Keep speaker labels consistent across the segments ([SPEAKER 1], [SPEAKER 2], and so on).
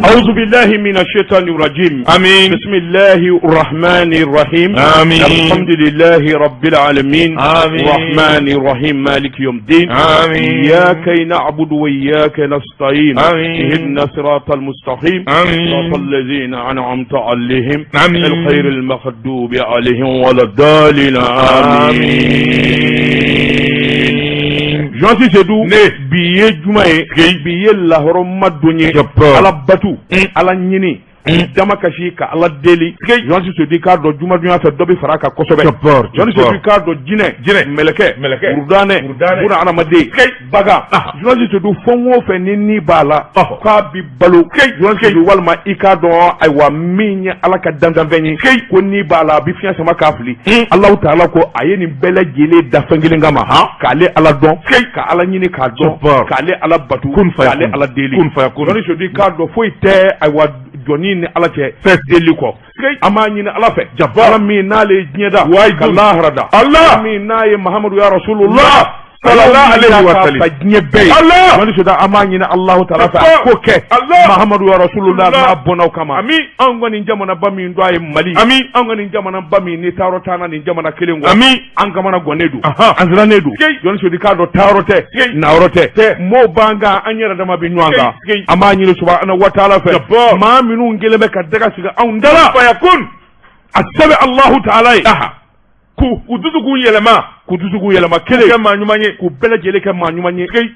[SPEAKER 1] أعوذ بالله من الشيطان الرجيم.
[SPEAKER 2] آمين.
[SPEAKER 1] بسم الله الرحمن الرحيم.
[SPEAKER 2] آمين.
[SPEAKER 1] الحمد لله رب العالمين.
[SPEAKER 2] آمين.
[SPEAKER 1] الرحمن الرحيم، مالك يوم الدين.
[SPEAKER 2] آمين.
[SPEAKER 1] إياك نعبد وإياك نستعين.
[SPEAKER 2] آمين.
[SPEAKER 1] اهدنا الصراط المستقيم.
[SPEAKER 2] آمين.
[SPEAKER 1] صراط الذين أنعمت عليهم.
[SPEAKER 2] آمين.
[SPEAKER 1] الخير المغضوب عليهم ولا الضالين. آمين. Journaliste Seydou,
[SPEAKER 2] Ne.
[SPEAKER 1] bi ye juma ye, bi ye lahɔrɔma don ye.
[SPEAKER 2] Jabbar.
[SPEAKER 1] Ala batu, Ala ɲini, dama kasi ka Ala deli. Journaliste Seydou, i k'a dɔn jumadonya fɛ dɔ bɛ fara a kan kosɛbɛ.
[SPEAKER 2] Jabbar,
[SPEAKER 1] Journaliste
[SPEAKER 2] Jabbar.
[SPEAKER 1] Seydou, i k'a dɔn jinɛ,
[SPEAKER 2] Jinɛ.
[SPEAKER 1] mɛlɛkɛ,
[SPEAKER 2] Mɛlɛkɛ.
[SPEAKER 1] burudanɛ,
[SPEAKER 2] Burudanɛ.
[SPEAKER 1] buna hadamaden, bagan. Journaliste Seydou, fɛn o fɛn ni ni b'a la k'a bi balo, journaliste Seydou, walima i k'a dɔn, ayiwa, min ye Ala ka dantanfɛn ye ko ni b'a la, a bɛ fiɲɛ sama k'a fili. Alahu taala ko a ye nin bɛɛ lajɛlen da fɛn kelen kama: k'ale Ala dɔn, ka Ala ɲini k'a dɔn,
[SPEAKER 2] Jabbar.
[SPEAKER 1] k'ale Ala batu,
[SPEAKER 2] Kun faya
[SPEAKER 1] k'ale
[SPEAKER 2] kun.
[SPEAKER 1] Ala deli.
[SPEAKER 2] Kun faya kun.
[SPEAKER 1] Journaliste Seydou, i k'a dɔn foyi tɛ, ayiwa, jɔnni ni Ala cɛ fɛn deli kɔ. An b'a ɲini Ala fɛ,
[SPEAKER 2] Jabbar.
[SPEAKER 1] Ala min n'ale ye diɲɛ da
[SPEAKER 2] Wayi
[SPEAKER 1] ka
[SPEAKER 2] dun.
[SPEAKER 1] lahara da,
[SPEAKER 2] Allah.
[SPEAKER 1] min n'a ye Mahamadu ya Rasulullah
[SPEAKER 2] Sallallahu alayhi wa sallam.
[SPEAKER 1] ka diɲɛ bɛɛ ye.
[SPEAKER 2] Allah.
[SPEAKER 1] Journaliste Seydou, an b'a ɲini Alahu taala fɛ a ko kɛ
[SPEAKER 2] Allah.
[SPEAKER 1] Mahamadu ya Rasulullah
[SPEAKER 2] Allah.
[SPEAKER 1] n'a bɔnnaw kama.
[SPEAKER 2] Ami.
[SPEAKER 1] Anw ka nin jamanaba min dɔ a ye Mali,
[SPEAKER 2] Ami.
[SPEAKER 1] anw ka nin jamanaba min ni taayɔrɔ t'an na nin jamana kelen kɔ,
[SPEAKER 2] Ami.
[SPEAKER 1] an kamana gannen don,
[SPEAKER 2] Ahan.
[SPEAKER 1] an sirannen don.
[SPEAKER 2] Sikeyi.
[SPEAKER 1] Journaliste Seydou, k'a dɔn taayɔrɔ tɛ,
[SPEAKER 2] Sikeyi.
[SPEAKER 1] nayɔrɔ tɛ,
[SPEAKER 2] Tɛ.
[SPEAKER 1] mɔɔw b'an kan, an yɛrɛ dama bɛ ɲɔgɔn kan.
[SPEAKER 2] Sikeyi.
[SPEAKER 1] An b'a ɲini subahana wa taala fɛ,
[SPEAKER 2] Jabbar.
[SPEAKER 1] maa minnu kɛlen bɛ ka daga sigi anw da la,
[SPEAKER 2] Faya kun.
[SPEAKER 1] a sɛbɛn Alahu taala ye
[SPEAKER 2] Aha. K'u u dusukun yɛlɛma.
[SPEAKER 1] K'u dusukun yɛlɛma
[SPEAKER 2] K'u
[SPEAKER 1] kelen
[SPEAKER 2] kɛ maa ɲuman ye.
[SPEAKER 1] K'u bɛɛ lajɛlen kɛ maa ɲuman ye.
[SPEAKER 2] Sikeyi.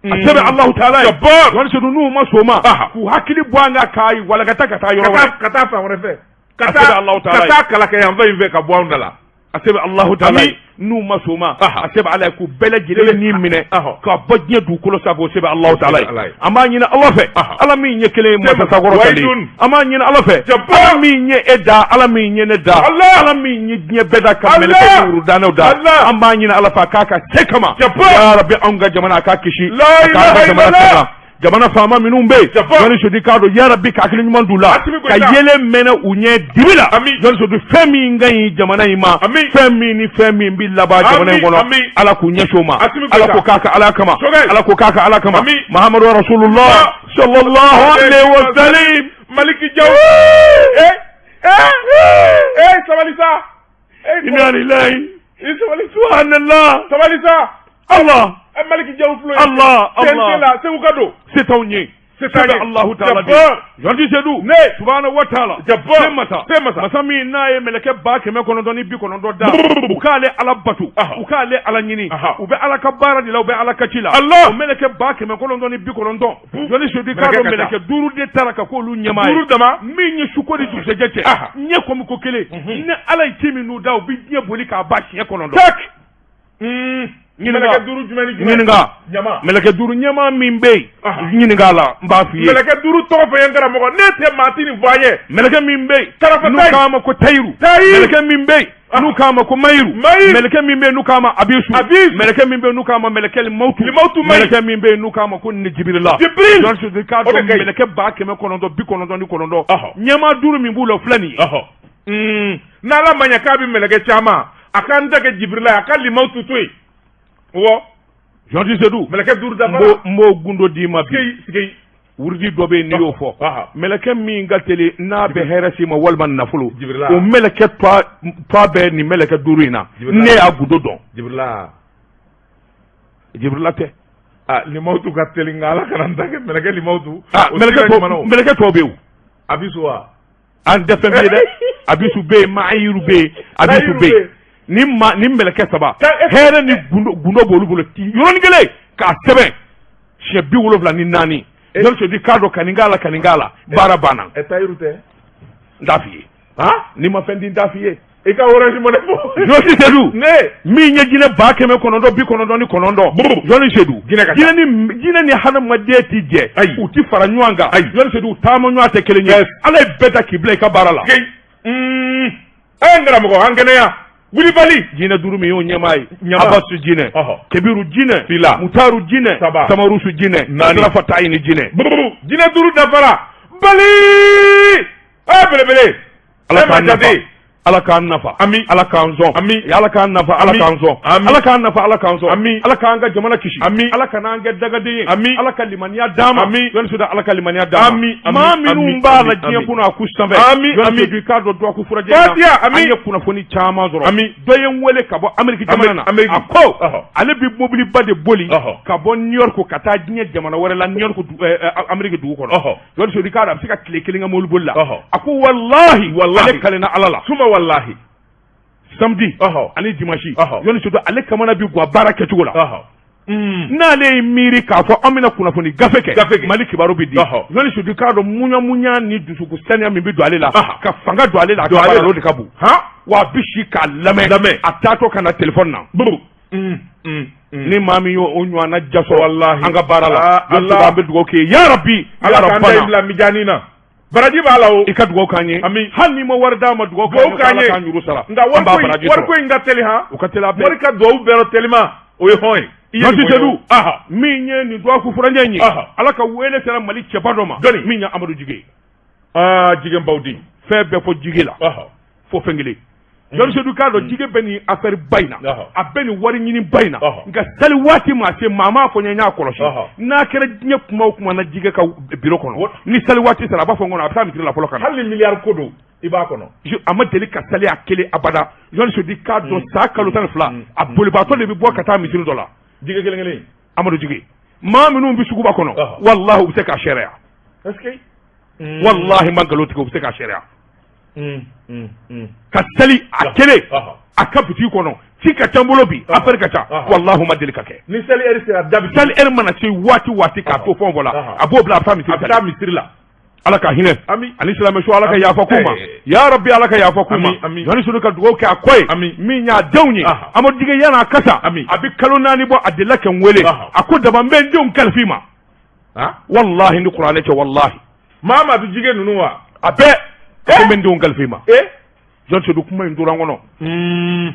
[SPEAKER 1] A sɛbɛn Alahu taala ye.
[SPEAKER 2] Jabbar.
[SPEAKER 1] Journaliste Seydou, n'u ma sɔn o ma,
[SPEAKER 2] Aha.
[SPEAKER 1] k'u hakili bɔ an kan k'a walakata ka taa yɔrɔ
[SPEAKER 2] Ka
[SPEAKER 1] wɛrɛ.
[SPEAKER 2] taa, ka taa fan wɛrɛ fɛ. Ka
[SPEAKER 1] A
[SPEAKER 2] taa
[SPEAKER 1] sɛbɛn Alahu taala
[SPEAKER 2] ka
[SPEAKER 1] ye.
[SPEAKER 2] taa kalakɛ yan fan in fɛ ka bɔ anw da la.
[SPEAKER 1] A sɛbɛn Alahu taala ye.
[SPEAKER 2] Ami.
[SPEAKER 1] N'u ma sɔn o ma,
[SPEAKER 2] Aha.
[SPEAKER 1] a sɛbɛn Ala ye k'u bɛɛ lajɛlen ni minɛ
[SPEAKER 2] Ahɔ.
[SPEAKER 1] ka bɔ diɲɛ dugukolo sanfɛ, o sɛbɛn Alahu taala
[SPEAKER 2] Ala
[SPEAKER 1] ye.
[SPEAKER 2] ye.
[SPEAKER 1] An b'a ɲini Ala fɛ,
[SPEAKER 2] Aha.
[SPEAKER 1] Ala min ye kelen ye, masa sakɔrɔ
[SPEAKER 2] Wayidun.
[SPEAKER 1] talen, an b'a ɲini Ala fɛ,
[SPEAKER 2] Jabbar.
[SPEAKER 1] Ala min ye e da, Ala min ye ne da,
[SPEAKER 2] Allah.
[SPEAKER 1] Ala min ye diɲɛ bɛɛ da ka
[SPEAKER 2] Allah.
[SPEAKER 1] mɛlɛkɛ ni wurudanɛw da,
[SPEAKER 2] Allah.
[SPEAKER 1] an b'a ɲini Ala fɛ a k'a ka se kama,
[SPEAKER 2] Jabbar.
[SPEAKER 1] ya Rabbi, anw ka jamana, a k'a kisi,
[SPEAKER 2] La
[SPEAKER 1] a k'an ka
[SPEAKER 2] ilaha
[SPEAKER 1] jamana
[SPEAKER 2] illallah.
[SPEAKER 1] tanga. Jamana faama minnu bɛ yen,
[SPEAKER 2] Jabbar.
[SPEAKER 1] Journaliste Seydou, k'a dɔn, ya Rabbi, ka hakili ɲuman d'u la,
[SPEAKER 2] Asimi
[SPEAKER 1] ka
[SPEAKER 2] Goïta.
[SPEAKER 1] yelen mɛnɛ u ɲɛ dibi la.
[SPEAKER 2] Ami.
[SPEAKER 1] Journaliste Seydou, fɛn min ka ɲi jamana in ma,
[SPEAKER 2] Ami.
[SPEAKER 1] fɛn min ni fɛn min bi laban jamana in
[SPEAKER 2] Ami,
[SPEAKER 1] kɔnɔ,
[SPEAKER 2] ami.
[SPEAKER 1] Ala k'u ɲɛsin o ma.
[SPEAKER 2] Asimi Goïta.
[SPEAKER 1] Ala ko k'a ka Ala kama,
[SPEAKER 2] Sogɛ.
[SPEAKER 1] Ala ko k'a ka Ala kama.
[SPEAKER 2] Ami.
[SPEAKER 1] Mahamadu Rasulullah sallallahu alaihi wa sallam.
[SPEAKER 2] Maliki Jaw. Eh eh eh, sabali sa. Eh,
[SPEAKER 1] Inna lillahi.
[SPEAKER 2] I sabali.
[SPEAKER 1] Subhanallah.
[SPEAKER 2] Sabali sa.
[SPEAKER 1] Allah.
[SPEAKER 2] Eh, Maliki Jaw filɛ.
[SPEAKER 1] Allah, Allah.
[SPEAKER 2] CNT la, Segu ka don.
[SPEAKER 1] Se t'anw ye.
[SPEAKER 2] Se t'an ye.
[SPEAKER 1] Sɛbɛ Allahu taala de.
[SPEAKER 2] Jabbar.
[SPEAKER 1] Journaliste Seydou,
[SPEAKER 2] Ne.
[SPEAKER 1] subhanahu wa taala,
[SPEAKER 2] Jabbar.
[SPEAKER 1] se masa,
[SPEAKER 2] Se masa.
[SPEAKER 1] masa min n'a ye mɛlɛkɛ 990,000 da,
[SPEAKER 2] Brrr.
[SPEAKER 1] u k'ale Ala batu,
[SPEAKER 2] Aha.
[SPEAKER 1] u k'ale Ala ɲini,
[SPEAKER 2] Aha.
[SPEAKER 1] u bɛ Ala ka baara de la, u bɛ Ala ka ci la.
[SPEAKER 2] Allah.
[SPEAKER 1] O mɛlɛkɛ 990, Journaliste Seydou, k'a
[SPEAKER 2] Mɛlɛkɛ
[SPEAKER 1] dɔn
[SPEAKER 2] ka ca.
[SPEAKER 1] mɛlɛkɛ duuru de taara ka k'olu ɲɛmaa ye.
[SPEAKER 2] Duuru dama.
[SPEAKER 1] Min ye suko ni dugusɛjɛ cɛ,
[SPEAKER 2] Aha.
[SPEAKER 1] ɲɛ kɔmi ko kelen, ni Ala ye ci min n'u da, u bɛ diɲɛ boli k'a ban siɲɛ 9.
[SPEAKER 2] Tak.
[SPEAKER 1] Ɲininka.
[SPEAKER 2] Mɛlɛkɛ duuru jumɛn ni jumɛn?
[SPEAKER 1] Ɲininka.
[SPEAKER 2] Ɲama.
[SPEAKER 1] Mɛlɛkɛ duuru ɲɛmaa min bɛ yen,
[SPEAKER 2] Aha.
[SPEAKER 1] ɲininka a la, n b'a f'i ye.
[SPEAKER 2] Mɛlɛkɛ duuru tɔgɔ fɔ n ye, n karamɔgɔ. Ne tɛ maa ti nin fɔ an ye.
[SPEAKER 1] Mɛlɛkɛ min bɛ yen
[SPEAKER 2] Tarafata
[SPEAKER 1] n'u
[SPEAKER 2] ye.
[SPEAKER 1] k'a ma ko Tayiru,
[SPEAKER 2] Tayiru.
[SPEAKER 1] mɛlɛkɛ min bɛ yen n'u k'a ma ko Mayiru,
[SPEAKER 2] Mayiru.
[SPEAKER 1] mɛlɛkɛ min bɛ yen n'u k'a ma Abisu,
[SPEAKER 2] Abisu.
[SPEAKER 1] mɛlɛkɛ min bɛ yen n'u k'a ma mɛlɛkɛ Limawutu,
[SPEAKER 2] Limawutu Mayi.
[SPEAKER 1] mɛlɛkɛ min bɛ yen n'u k'a ma ko Nijibirila,
[SPEAKER 2] Jibril.
[SPEAKER 1] Journaliste, k'a
[SPEAKER 2] O de
[SPEAKER 1] dɔn
[SPEAKER 2] ka ɲi.
[SPEAKER 1] mɛlɛkɛ 999,
[SPEAKER 2] Ɔhɔ.
[SPEAKER 1] ɲɛmaa duuru min b'u la, o filɛ nin ye.
[SPEAKER 2] Ɔhɔ. N'Ala ma ɲɛ k'a bɛ mɛlɛkɛ caman, a k'an ta kɛ Jibirila ye, a ka Limawutu to yen. Wɔ.
[SPEAKER 1] Journaliste Seydou,
[SPEAKER 2] Mɛlɛkɛ duuru
[SPEAKER 1] n
[SPEAKER 2] dafara.
[SPEAKER 1] b'o n b'o gundo d'i ma bi.
[SPEAKER 2] Sikeyi, sikeyi.
[SPEAKER 1] Wurudi dɔ bɛ yen, n'i y'o fɔ,
[SPEAKER 2] Aha.
[SPEAKER 1] mɛlɛkɛ min ka teli n'a bɛ hɛrɛ s'i ma walima nafolo,
[SPEAKER 2] Jibirila.
[SPEAKER 1] o mɛlɛkɛ tɔgɔ bɛ nin mɛlɛkɛ duuru in na.
[SPEAKER 2] Jibirila.
[SPEAKER 1] Ne y'a gundo dɔn.
[SPEAKER 2] Jibirila.
[SPEAKER 1] Jibirila tɛ.
[SPEAKER 2] Ah, Limawutu ka teli, nka Ala kana n ta kɛ mɛlɛkɛ Limawutu.
[SPEAKER 1] Ah,
[SPEAKER 2] O
[SPEAKER 1] mɛlɛkɛ
[SPEAKER 2] sira
[SPEAKER 1] tɔ
[SPEAKER 2] jamana o.
[SPEAKER 1] mɛlɛkɛ tɔw bɛ yen o.
[SPEAKER 2] Abisu wa.
[SPEAKER 1] An tɛ fɛn f'i ye dɛ. Abisu bɛ yen, Mayiru bɛ yen, Abisu
[SPEAKER 2] Mayiru
[SPEAKER 1] bɛ yen.
[SPEAKER 2] bɛ yen.
[SPEAKER 1] Ni ma ni mɛlɛkɛ saba,
[SPEAKER 2] Ka-
[SPEAKER 1] hɛrɛ ni gundo gundo b'olu bolo yɔrɔnin kelen k'a sɛbɛn siɲɛ 74. Journaliste Seydou, k'a dɔn ka nin k'a la, ka nin k'a la, baara banna.
[SPEAKER 2] Ɛ, Tayiru tɛ.
[SPEAKER 1] N t'a f'i ye.
[SPEAKER 2] Han?
[SPEAKER 1] N'i ma fɛn di, n t'a f'i ye.
[SPEAKER 2] I ka Orange Money fɔ.
[SPEAKER 1] Journaliste Seydou,
[SPEAKER 2] Ne.
[SPEAKER 1] min ye jinɛ 999,
[SPEAKER 2] Brr.
[SPEAKER 1] Journaliste Seydou,
[SPEAKER 2] Jinɛ ka ca.
[SPEAKER 1] jinɛ ni hadamaden ti jɛ,
[SPEAKER 2] Ayi.
[SPEAKER 1] u ti fara ɲɔgɔn kan.
[SPEAKER 2] Ayi.
[SPEAKER 1] Journaliste Seydou, u taama ɲɔgɔn tɛ kelen ye.
[SPEAKER 2] Yes.
[SPEAKER 1] Ala ye bɛɛ ta k'i bila i ka baara la.
[SPEAKER 2] Sikeyi. Ɛ, n karamɔgɔ, an kɛnɛya. Wulibali.
[SPEAKER 1] Jinɛ duuru min y'o ɲɛmaa ye:
[SPEAKER 2] Ɲama.
[SPEAKER 1] Abasu jinɛ,
[SPEAKER 2] Ɔhɔ.
[SPEAKER 1] Kebiru jinɛ,
[SPEAKER 2] Fila.
[SPEAKER 1] Mutaru jinɛ,
[SPEAKER 2] Saba.
[SPEAKER 1] Samarusu jinɛ,
[SPEAKER 2] Naani.
[SPEAKER 1] Sirafatayi ni jinɛ.
[SPEAKER 2] Brr. Jinɛ duuru dafara. Bali. Ɛ, belebele.
[SPEAKER 1] Ala
[SPEAKER 2] Ɛ,
[SPEAKER 1] k'an nafa.
[SPEAKER 2] Majate.
[SPEAKER 1] Ala k'an nafa.
[SPEAKER 2] Ami.
[SPEAKER 1] Ala k'an sɔn.
[SPEAKER 2] Ami.
[SPEAKER 1] Ala k'an nafa, Ala
[SPEAKER 2] Ami.
[SPEAKER 1] k'an sɔn.
[SPEAKER 2] Ami.
[SPEAKER 1] Ala k'an nafa, Ala k'an sɔn.
[SPEAKER 2] Ami.
[SPEAKER 1] Ala k'an ka jamana kisi.
[SPEAKER 2] Ami.
[SPEAKER 1] Ala kan'an kɛ dagaden ye.
[SPEAKER 2] Ami.
[SPEAKER 1] Ala ka limaniya d'an ma.
[SPEAKER 2] Ami.
[SPEAKER 1] Jɔnni Sedu, Ala ka limaniya d'an ma.
[SPEAKER 2] Ami, ami,
[SPEAKER 1] Maa minnu
[SPEAKER 2] ami,
[SPEAKER 1] b'a la
[SPEAKER 2] ami,
[SPEAKER 1] diɲɛ
[SPEAKER 2] ami.
[SPEAKER 1] kɔnɔ a k'u sanfɛ.
[SPEAKER 2] Ami,
[SPEAKER 1] Jɔnni
[SPEAKER 2] ami.
[SPEAKER 1] Sedu, i k'a dɔn dɔgɔkun furajɛ in na,
[SPEAKER 2] Fatiha, ami.
[SPEAKER 1] an ye kunnafoni caman sɔrɔ.
[SPEAKER 2] Ami.
[SPEAKER 1] Dɔ ye n wele ka bɔ Amérique jamana na.
[SPEAKER 2] Amérique.
[SPEAKER 1] A ko
[SPEAKER 2] Ɔhɔ.
[SPEAKER 1] ale bɛ mobiliba de boli
[SPEAKER 2] Ɔhɔ.
[SPEAKER 1] ka bɔ New York ka taa diɲɛ jamana wɛrɛ la, New York Amérique dugu kɔnɔ.
[SPEAKER 2] Ɔhɔ.
[SPEAKER 1] Jɔnni Sedu, i k'a dɔn a bɛ se ka tile kelen kɛ mobili boli la.
[SPEAKER 2] Ɔhɔ.
[SPEAKER 1] A ko walahi,
[SPEAKER 2] Walahi.
[SPEAKER 1] ale kalenna Ala la.
[SPEAKER 2] Suma walahi.
[SPEAKER 1] Samedi
[SPEAKER 2] Ɔhɔ.
[SPEAKER 1] ani dimanche.
[SPEAKER 2] Ɔhɔ.
[SPEAKER 1] Jɔnni Sedu, ale kamana bi gan baara kɛcogo la.
[SPEAKER 2] Ɔhɔ.
[SPEAKER 1] N'ale ye miiri k'a fɔ an bɛna kunnafoni gafe kɛ,
[SPEAKER 2] Gafe kɛ.
[SPEAKER 1] Mali kibaru bɛ di.
[SPEAKER 2] Ɔhɔ.
[SPEAKER 1] Jɔnni Sedu, k'a dɔn muɲa ni dusukun saniya min bɛ don ale la,
[SPEAKER 2] Ɔhɔ.
[SPEAKER 1] ka fanga don ale la, a ka
[SPEAKER 2] Don ale
[SPEAKER 1] baara
[SPEAKER 2] la.
[SPEAKER 1] la, o de ka bon.
[SPEAKER 2] Han.
[SPEAKER 1] Wa a bɛ si k'a lamɛn.
[SPEAKER 2] Lamɛn.
[SPEAKER 1] A taatɔ ka na téléphone na.
[SPEAKER 2] Buru.
[SPEAKER 1] Ni maa min y'o o ɲɔgɔnna ja sɔrɔ
[SPEAKER 2] Walahi.
[SPEAKER 1] an ka baara la,
[SPEAKER 2] Ah,
[SPEAKER 1] Jɔnni Sedu,
[SPEAKER 2] Allah.
[SPEAKER 1] an bɛ dugawu k'i ye yarabi.
[SPEAKER 2] Ala k'an da
[SPEAKER 1] Yarabana.
[SPEAKER 2] bila mijani na. Baraji b'a la o.
[SPEAKER 1] I ka dugawu k'an ye.
[SPEAKER 2] Ami.
[SPEAKER 1] Hali n'i ma wari d'a ma, dugawu
[SPEAKER 2] Dugawu
[SPEAKER 1] k'an
[SPEAKER 2] k'an
[SPEAKER 1] ye.
[SPEAKER 2] ye.
[SPEAKER 1] Ala k'an juru sara.
[SPEAKER 2] Nka
[SPEAKER 1] An b'a baraji
[SPEAKER 2] wariko
[SPEAKER 1] sɔrɔ.
[SPEAKER 2] in ka teli han.
[SPEAKER 1] O ka teli a bɛɛ.
[SPEAKER 2] Wari ka dugawu bɛɛ telima o ye hɔn ye. I ye
[SPEAKER 1] Jɔnni
[SPEAKER 2] nin fɔ
[SPEAKER 1] Sedu,
[SPEAKER 2] ye o. Aha.
[SPEAKER 1] min ye nin dɔgɔkun furancɛ in ye,
[SPEAKER 2] Aha.
[SPEAKER 1] Ala ka wele sera Mali cɛba dɔ ma.
[SPEAKER 2] Jɔnni?
[SPEAKER 1] Min ye Amadu Jige ye.
[SPEAKER 2] Aa Jige Bawudi.
[SPEAKER 1] Fɛn bɛɛ fɔ Jige la
[SPEAKER 2] Aha.
[SPEAKER 1] fo fɛn kelen. Jɔnni Sedu, k'a dɔn Jige bɛ nin affaire ba in na,
[SPEAKER 2] Ɔhɔ.
[SPEAKER 1] a bɛ nin wari ɲini ba in na,
[SPEAKER 2] Ɔhɔ.
[SPEAKER 1] nka sali waati ma se, maa m'a fɔ n ye, n y'a kɔlɔsi.
[SPEAKER 2] Ɔhɔ.
[SPEAKER 1] N'a kɛra diɲɛ kuma o kuma na Jige ka bureau kɔnɔ, ni sali waati sera, a b'a fɔ n kɔnɔ a bɛ taa misiri la fɔlɔ ka na.
[SPEAKER 2] Hali ni miliyari ko don i b'a kɔnɔ.
[SPEAKER 1] A ma deli ka sali a kelen abada. Jɔnni Sedu, k'a dɔn san kalo 12, a bolibaatɔ de bɛ bɔ ka taa misiri dɔ la.
[SPEAKER 2] Jige kelen kelen.
[SPEAKER 1] Amadu Jige, maa minnu bɛ suguba kɔnɔ,
[SPEAKER 2] Ɔhɔ.
[SPEAKER 1] walahi u bɛ se k'a seereya.
[SPEAKER 2] Est-ce que.
[SPEAKER 1] Walahi ma nkalon tigɛ, u bɛ se k'a seereya. Ka sali a kelen
[SPEAKER 2] Ɔhɔ.
[SPEAKER 1] a ka butigi kɔnɔ, ci ka ca n bolo bi,
[SPEAKER 2] Ɔhɔ.
[SPEAKER 1] affaire ka ca,
[SPEAKER 2] Ɔhɔ.
[SPEAKER 1] walahi ma deli ka kɛ.
[SPEAKER 2] Ni seli heure sera da bi.
[SPEAKER 1] Sali heure mana se waati waati, k'a to fɛn o fɛn la,
[SPEAKER 2] Ɔhɔ.
[SPEAKER 1] a b'o bila, a bɛ taa misiri
[SPEAKER 2] A bɛ
[SPEAKER 1] sali.
[SPEAKER 2] taa misiri la.
[SPEAKER 1] Ala ka hinɛ
[SPEAKER 2] Ami.
[SPEAKER 1] ani silamɛ su, Ala ka
[SPEAKER 2] Ami.
[SPEAKER 1] yafa k'u ma.
[SPEAKER 2] Eh.
[SPEAKER 1] Ya Rabbi, Ala ka yafa k'u ma.
[SPEAKER 2] Ami, ami.
[SPEAKER 1] Jɔnni Sedu ka dugawu kɛ a kɔ ye.
[SPEAKER 2] Ami.
[SPEAKER 1] Min y'a denw ye,
[SPEAKER 2] Aha.
[SPEAKER 1] Amadu Jige, yan'a kasa,
[SPEAKER 2] Ami.
[SPEAKER 1] a bɛ kalo 4 bɔ, a delila kɛ n wele.
[SPEAKER 2] Aha.
[SPEAKER 1] A ko daba, n bɛ n denw kalifa i ma.
[SPEAKER 2] Han.
[SPEAKER 1] Walahi ni kuranɛ cɛ, walahi.
[SPEAKER 2] Maa maa bɛ Jige ninnu wa.
[SPEAKER 1] A bɛɛ, a ko n bɛ n denw kalifa i ma.
[SPEAKER 2] Eh.
[SPEAKER 1] Jɔnni Sedu, kuma in tora n kɔnɔ.